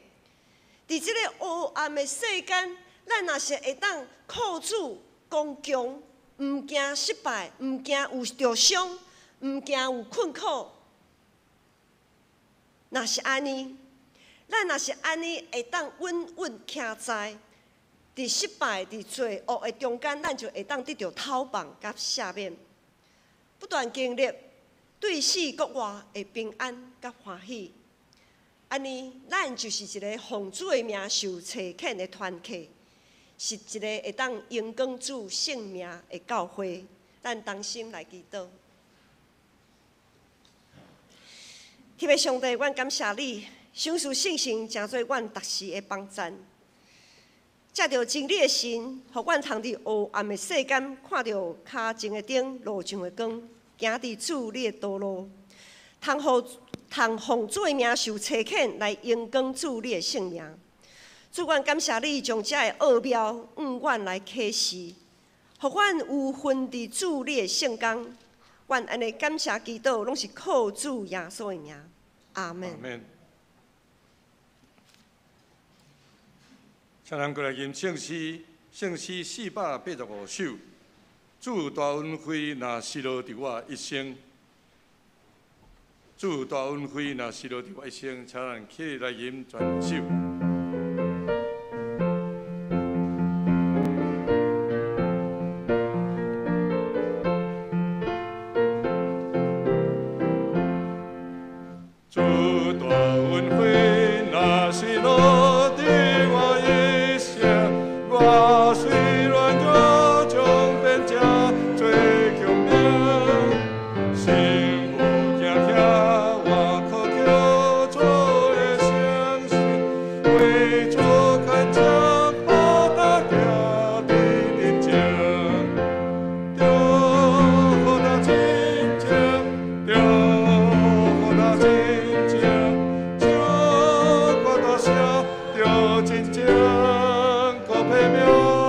佇這个黑暗的世間，咱若是會當靠主剛強，毋驚失敗，毋驚有著傷，毋驚有困苦。若是按呢，咱若是按呢會當穩穩徛在，佇失敗、佇罪惡的中間，咱就會當得著透放佮赦免，不斷經歷對死國外的平安佮歡喜。按呢，咱就是一个奉主的名受差遣的團客，是一个會當榮光主聖名的教會。咱同心來祈禱。天父上帝，阮感謝你，賞賜聖神成做阮逐時的幫贊。藉著真理的神，予阮通佇黑暗的世間看著跤前的燈、路上的光，行佇主你的道路，通予通奉主的名受差遣來榮光主你的聖名。主，阮感謝你將這个奧妙向阮來啟示，予阮有份佇主你的聖工。阮按呢感謝祈禱，攏是靠主耶穌的名。阿們。請咱過來吟聖詩，聖詩485首。主大恩惠若失落佇我一生，主大恩惠若失落佇我一生，請咱起來吟全首。主大恩惠若失落佇我一生，我雖軟弱，將變成做強命，心無驚嚇，我可叫主的相信，為主堅強，好膽行佇人前，著好膽真情，著好膽真情，唱歌大聲，著真情，閣批命。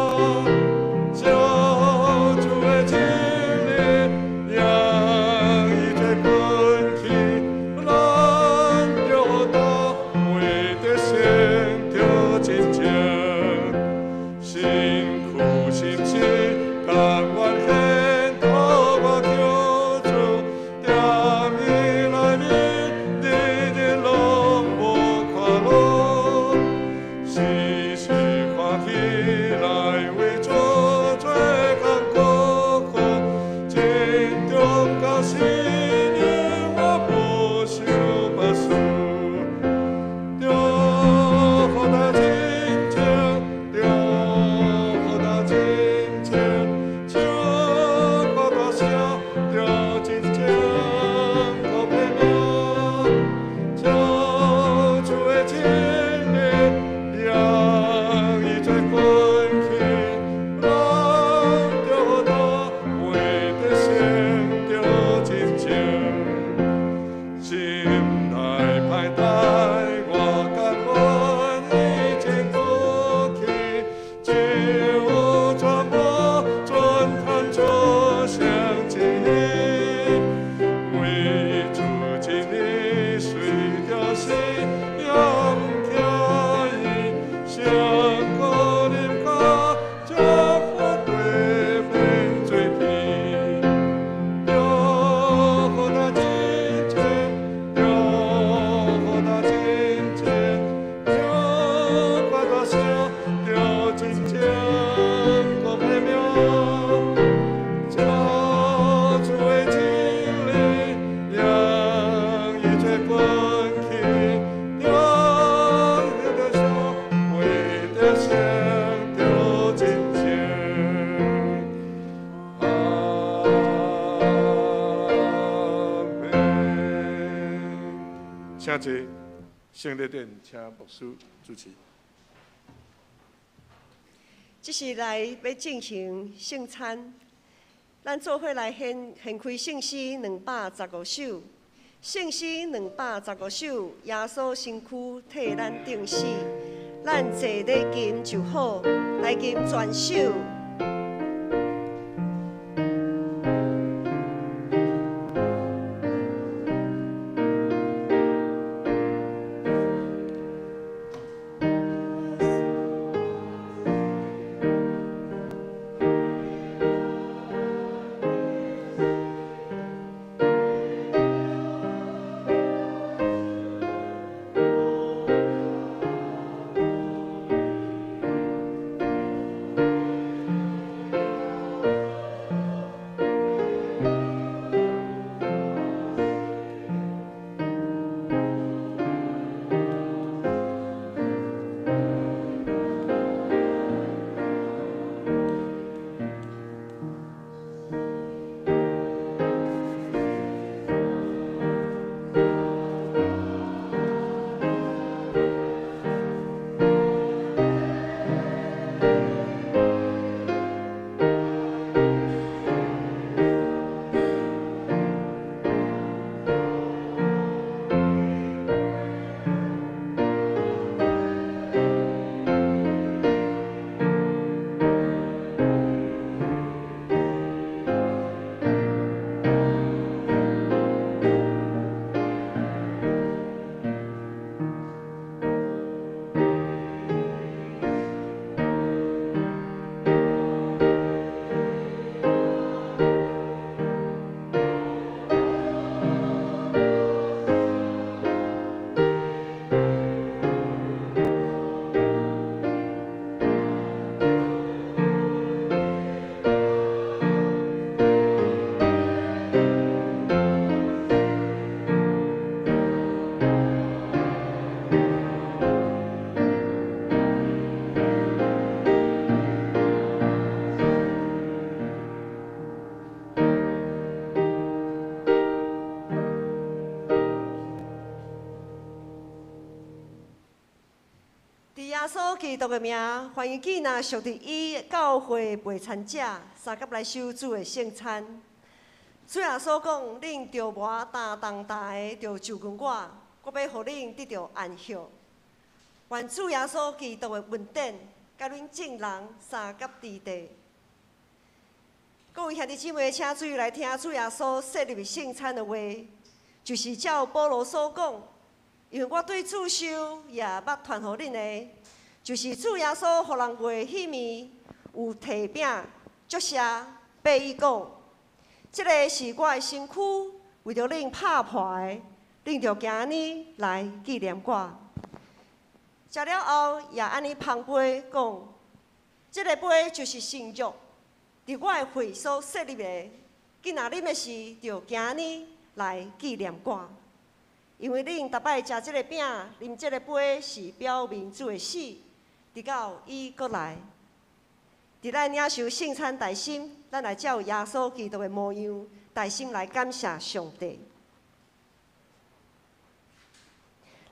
請坐，聖禮典，請牧師主持。這是來欲進行聖餐，咱做伙來獻獻開聖詩215首，聖詩215首，耶穌身軀替咱釘死，咱坐咧琴就好，來琴全首。耶穌基督的名，歡迎囡仔屬佇伊教會陪餐者，相佮來受主的聖餐。主耶穌講：恁著無擔重擔的，著就近我，我欲予恁得著安息。願主耶穌基督的恩典，佮恁眾人相佮佇地。各位兄弟姊妹，請注意來聽主耶穌設立聖餐的話，就是照保羅所講，因為我對主受，也捌傳予恁的。就是主耶穌予人賣彼暝，有提餅、祝謝，擘伊講：這个是我的身軀，為著恁拍破的，恁著行按呢來紀念我。食了後，也按呢捧杯講：這个杯就是新約，佇我的血所設立的。囝若啉的時，著行按呢來紀念我。因為恁逐擺食這个餅、啉這个杯，是表明主的死，直到伊閣來。佇咱領受聖餐大心，咱來照耶穌基督的模樣，大心來感謝上帝。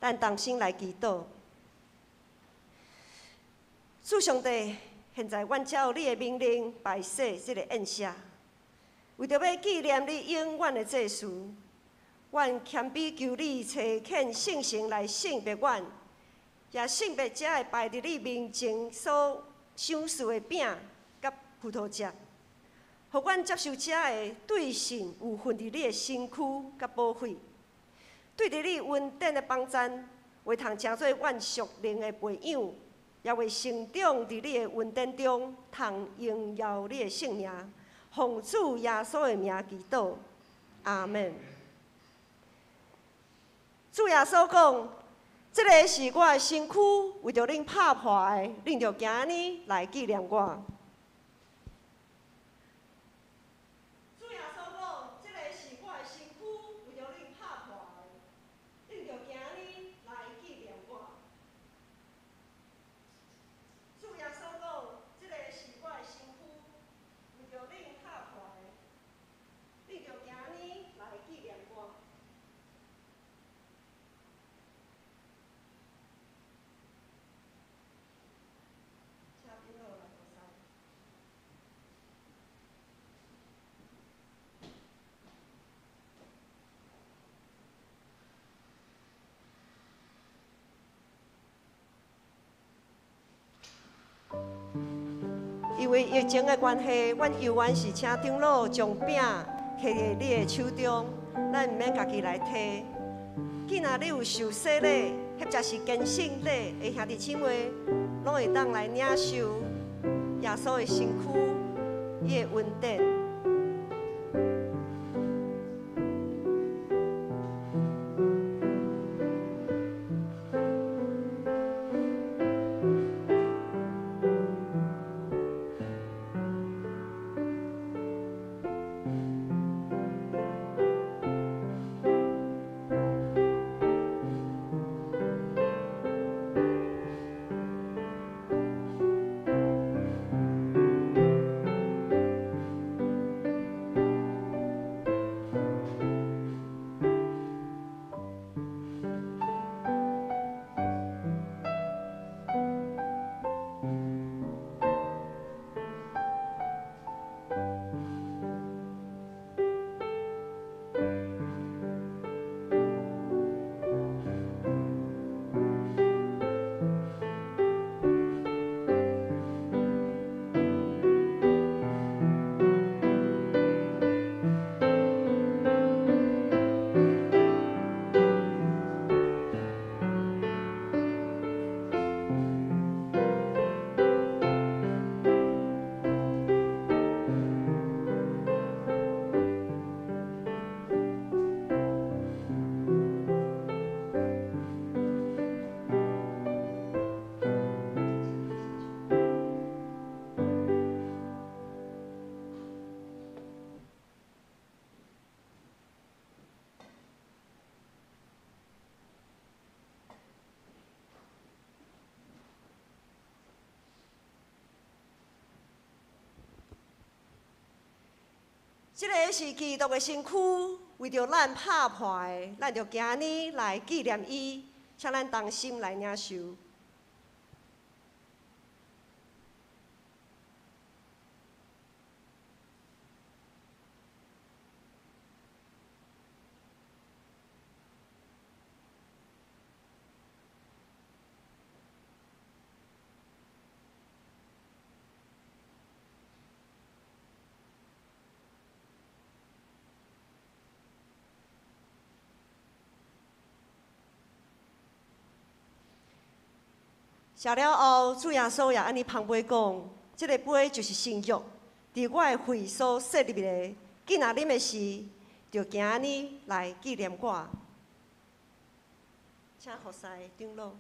咱同心來祈禱。主上帝，現在阮照你的命令擺設這個宴席，為著欲紀念你永遠的祭司，阮謙卑求你差遣聖神來聖別阮，也聖別這个擺佇你面前所賞賜的餅佮葡萄汁，予阮接受這个對信有份佇你的身軀佮寶血，對佇你恩典的幫贊，會通成做阮屬靈的培養，也會成長佇你的恩典中，通榮耀你的聖名。奉主耶穌的名祈禱，阿們。主耶穌講：這个是我的身軀，為著恁拍破的，恁著行按呢來紀念我。主耶穌講：這个是我的身軀，為著恁拍破的，恁著行按呢來紀念我。主耶穌講：這个是我的身軀，為著恁拍破的，恁著行按呢來紀念我。為疫情的關係，阮猶原是請長老將餅提佇你的手中，咱毋免家己來提。既若你有受洗禮，或者是堅信禮的兄弟姊妹，攏會當來領受耶穌的身軀，伊的恩典。這个是基督的身軀，為著咱拍破的，咱就今日來紀念伊，請咱同心來領受。食了後，主耶穌也按呢捧杯講：這个杯就是新約，佇我的血所設立的。既若啉的時，就今日來紀念我。請服侍長老。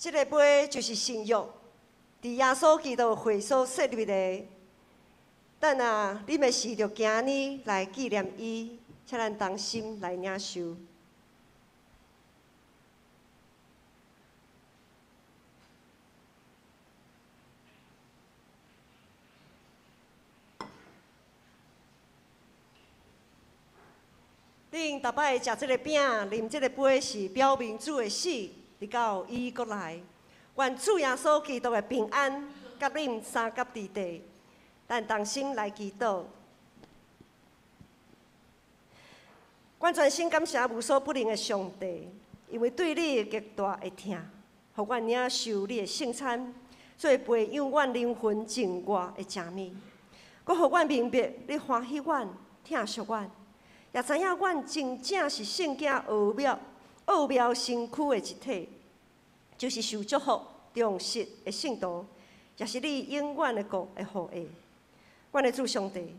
這个杯就是新約，佇耶穌基督血所設立的。等啊，啉的時就行按呢來紀念伊，請咱同心來領受。恁逐擺食這个餅、啉這个杯，是表明主的死，直到伊閣來。願主耶穌基督的平安，佮恁相佮佇地。咱同心來祈禱。阮全心感謝無所不能的上帝，因為對你極大的疼，予阮領受你的聖餐，做培養阮靈魂淨活的食物，閣予阮明白你歡喜阮、疼惜阮。也知影阮真正是聖經奧妙、奧妙身軀的一體，就是受祝福、忠實的聖徒，也是你永遠的國的後裔。阮的主上帝，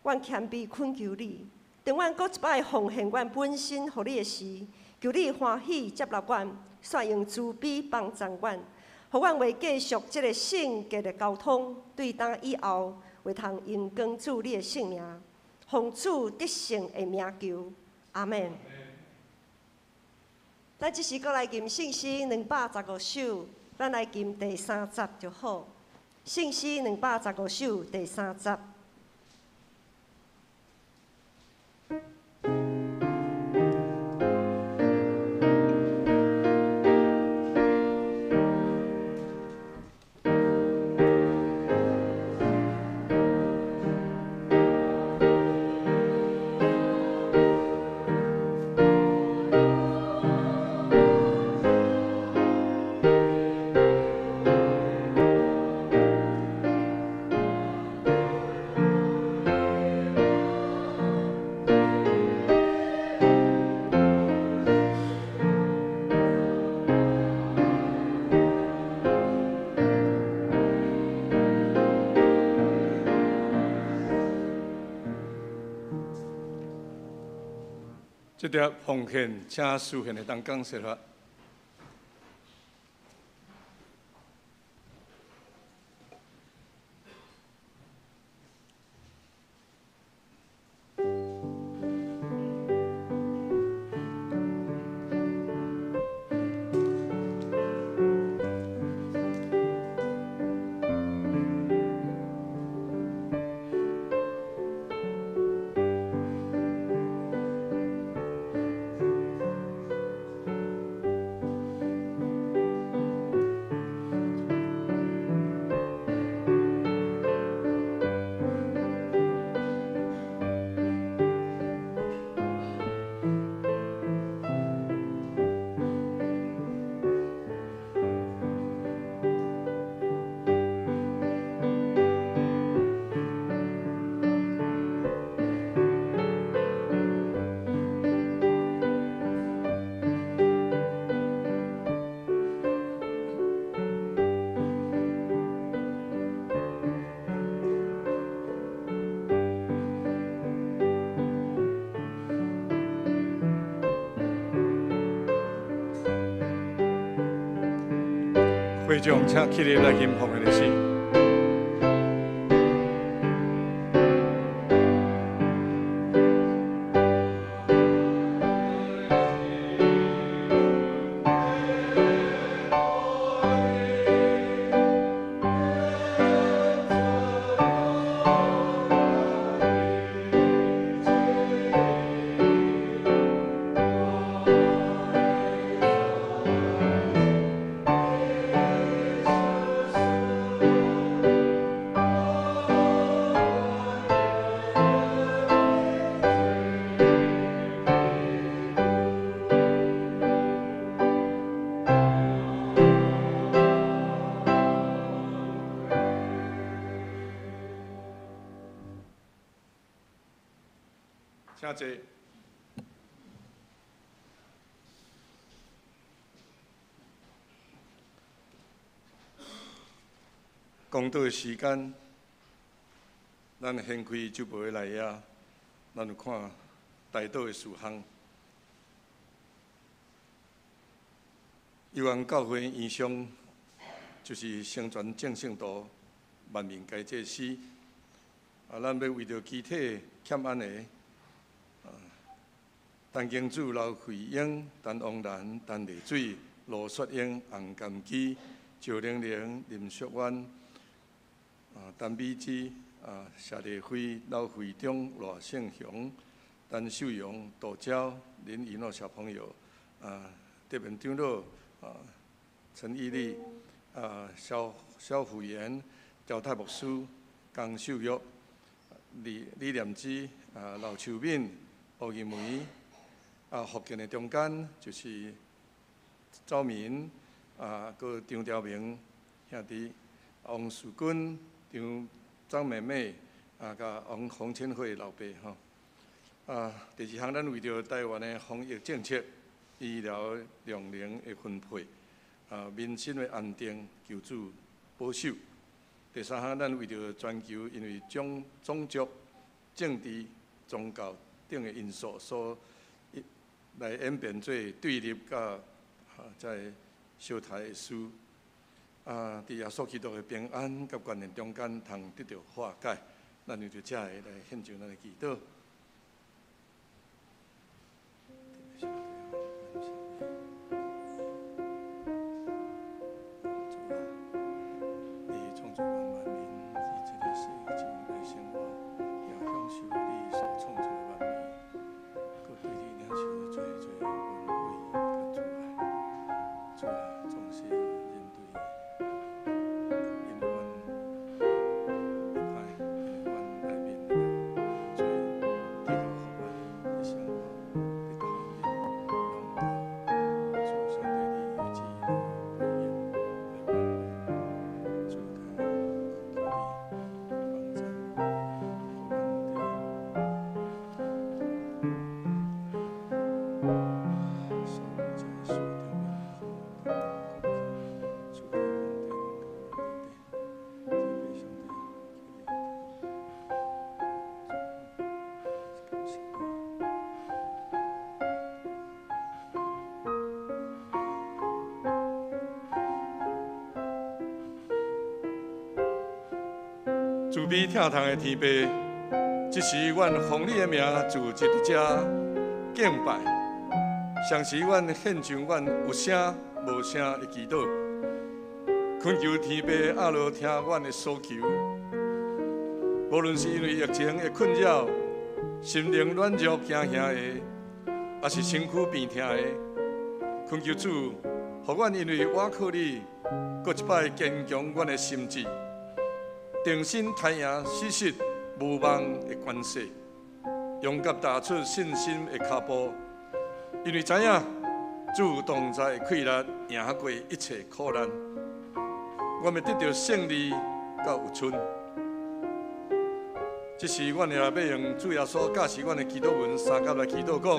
阮謙卑懇求你，當阮閣一擺奉獻阮本身予你的時，求你歡喜接納阮，煞用慈悲幫助阮，予阮會繼續這個聖潔的交通，對今以後會通榮光主你的聖名。奉主得勝的名求，阿們。咱這時閣來吟聖詩215首，咱來吟第三節就好。聖詩兩百十五首第三節。這碟奉獻，請司獻會當講說法。會眾請起立來吟奉獻的詩。請坐。講道的時間，咱掀開酒杯來遐，咱有看代禱的事項。幼安教會異象就是成全眾聖徒，萬民皆祭司。啊，咱欲為著肢體欠按的，啊，陳金柱、劉慧英、陳王蘭、陳麗水、羅雪英、洪甘基、趙玲玲、林淑婉、啊，陳美芝、啊，謝麗輝、劉慧中、賴勝雄、陳秀榮、杜嬌、林怡諾小朋友，啊，特別長老，啊，陳義立，啊，蕭蕭福元、趙泰牧師、江秀玉、李李念之、啊，劉秋敏、胡玉梅，啊，福建的中間就是周明，啊，閣張朝明兄弟，王樹君、張張妹妹，啊，佮王洪千惠老爸吼。啊，第二項，咱為著台灣的防疫政策、醫療量能的分配，啊，民心的安定，求主保守。第三項，咱為著全球因為種種族、政治、宗教等的因素所來演變做對立佮啊，這个相刣的事，啊，佇耶穌基督的平安佮關聯中間，通得著化解。咱就佇遮个來獻上咱的祈禱。主啊，你創造萬民，以這个世界來生活，也享受你所創造的萬美，閣對你領受濟濟恩惠佮慈愛。主啊，總是面對因為阮歹，因為阮內面的罪，得到予阮的生活，得到予阮攏主上帝你的旨意來回應來挽回。主求你幫贊，予阮佇所有這個事頂面，予阮當過去，主的恩典佮阮佇底，天父上帝，求你感謝你。慈悲疼痛的天父，這時阮奉你的名，聚集佇遮敬拜，同時阮獻上阮有聲無聲的祈禱，懇求天父阿羅聽阮的所求。無論是因為疫情的困擾、心靈軟弱驚嚇的，抑是身軀病痛的，懇求主，予阮因為倚靠你，閣一擺堅強阮的心志，定心刣贏死實無望的權勢，勇敢踏出信心的跤步，因為知影主同在的氣力贏過一切苦難，阮欲得著勝利佮有春。這時，阮也欲用主耶穌教示阮的祈禱文三甲來祈禱，講：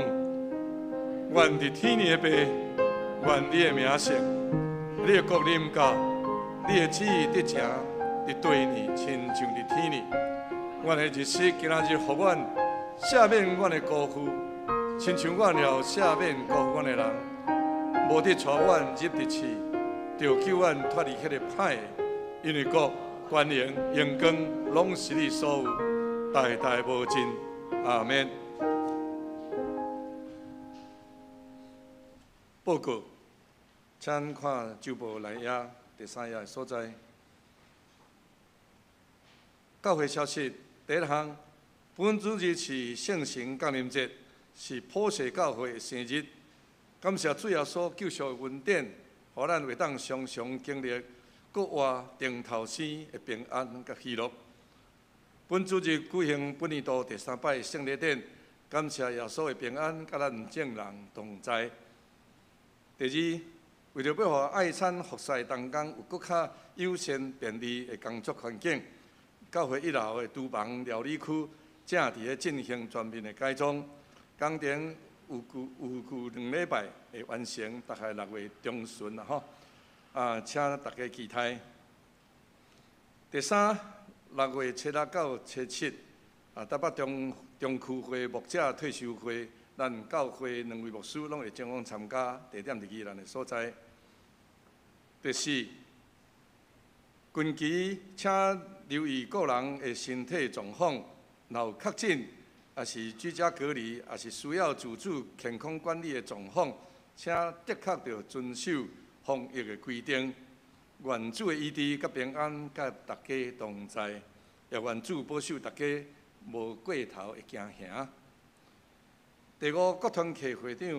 願佇天的父，願你的名聖，你的國臨到，你的旨意得成，佇地呢，親像佇天呢。阮的日食今仔日予阮，赦免阮的辜負，親像阮也赦免辜負阮的人，無得帶阮入佇試，著救阮脫離彼个歹的，因為國、權榮、榮光，攏是你所有，代代無盡。阿們。報告，請看週報內頁第三頁的所在。教會消息，第一項，本主日是聖神降臨節，是普世教會的生日。感謝主耶穌救贖的恩典，予咱會當常常經歷閣活重頭生的平安佮喜樂。本主日舉行本年度第三擺聖禮典，感謝耶穌的平安，佮咱眾人同在。第二，為著欲予愛餐服侍同工有閣較友善便利的工作環境，教會一樓的廚房料理區正佇咧進行全面的改裝，工程預計預計兩禮拜會完成，大概6月中旬啦吼。啊，請大家期待。第三，6月7日到初七，啊，台北中中區會牧者退修會，咱教會兩位牧師攏會前往參加，地點佇宜蘭的所在。第四，近期請留意個人的身體狀況，若有確診，抑是居家隔離，抑是需要自主健康管理的狀況，請的確著遵守防疫的規定。願主的醫治佮平安佮大家同在，也願主保守大家無過頭的驚嚇。第五，各團契會長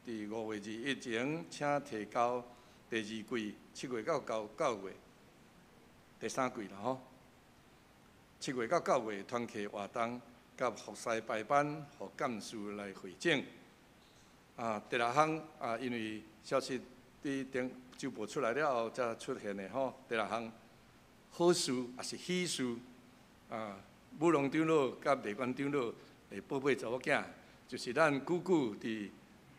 佇5月21前，請提交第二季7月到9月，第三季啦吼。7月到9月團契活動佮服侍排班，予幹事來匯總。啊，第六項啊，因為消息佇頂週報出來了後才出現的吼。第六項好事抑是喜事啊，武龍長老佮美觀長老的寶貝查某囝，就是咱久久佇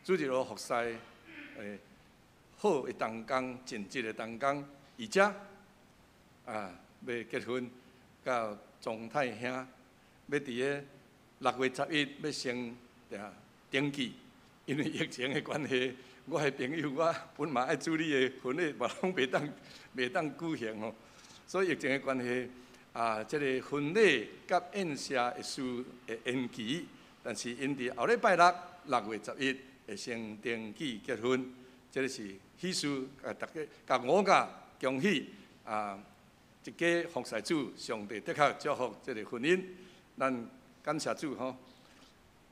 主日學服侍的好的同工、盡職的同工，而且啊，欲結婚，佮莊太兄欲佇咧6月11欲先登記，因為疫情的關係，我的朋友我本嘛愛主理的婚禮嘛攏袂當舉行吼，所以疫情的關係啊，這个婚禮佮宴席會需會延期，但是𪜶佇後禮拜六6月11會先登記結婚，這个是喜事，共大家共五甲恭喜啊！一家服侍主，上帝的確祝福這个婚姻，咱感謝主吼。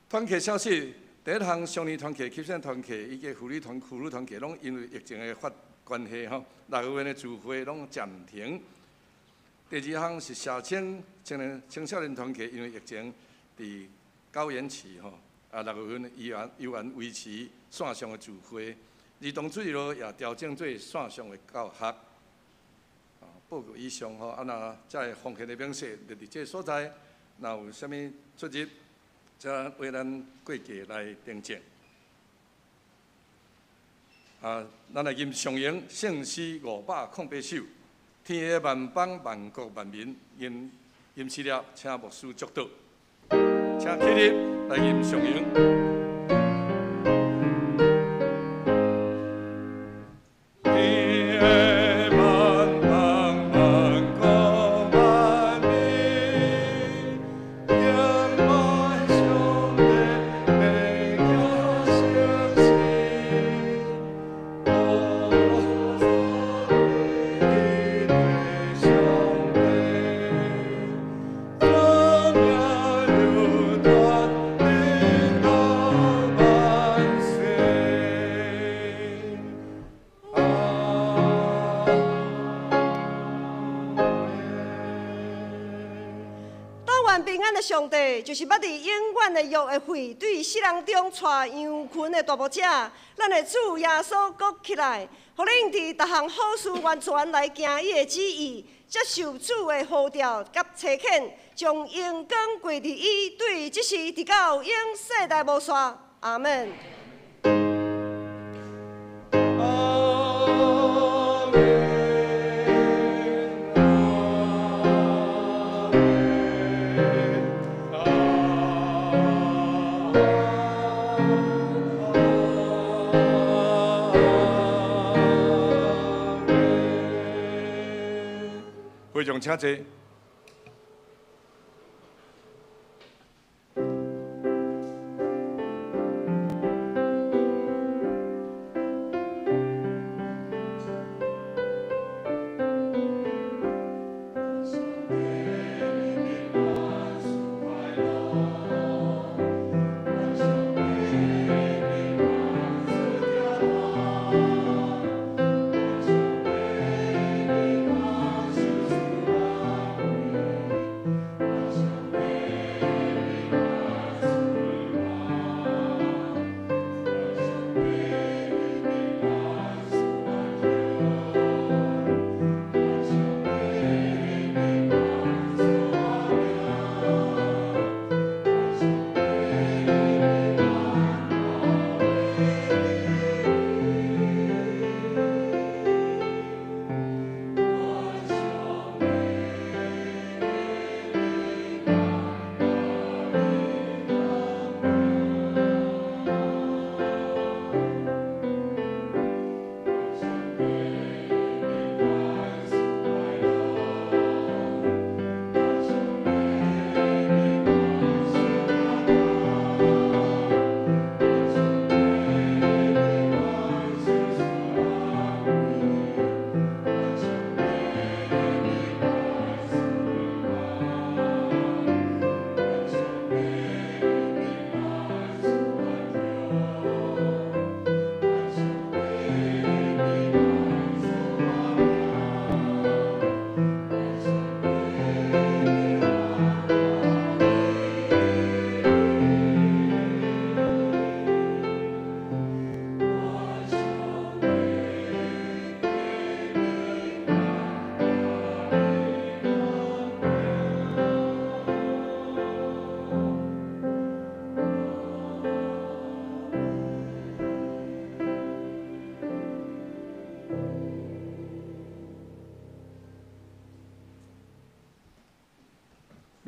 團契消息，第一項少年團契、啟善團契以及婦女團契，攏因為疫情的發關係吼，6月份的聚會攏暫停。第二項是社青青年青少年團契，因為疫情佇九延期吼，啊6月份依然維持線上的聚會。兒童主日學也調整做線上的教學。報告以上吼，啊若這个奉獻的明細就佇這个所在，若有啥物出入，才為咱過節來訂正。啊，咱來吟上詠聖詩508首，天下萬邦萬國萬民吟吟詩了，請牧師祝禱，請起立來吟上詠。天下萬邦萬國萬民，敬拜上帝，禮敬聖聖，歌頌的上帝，尊名有大，臨到萬世。阿門。但願平安的上帝，就是捌佇永遠的約的血，對死人中帶羊群的大牧者，咱的主耶穌閣起來，予恁佇逐項好事完全來行伊的旨意，接受主的呼召佮差遣，將榮光歸佇伊，對這時直到永世代無煞。阿門。阿門。阿門。阿門。會眾請坐。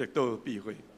欲倒避火。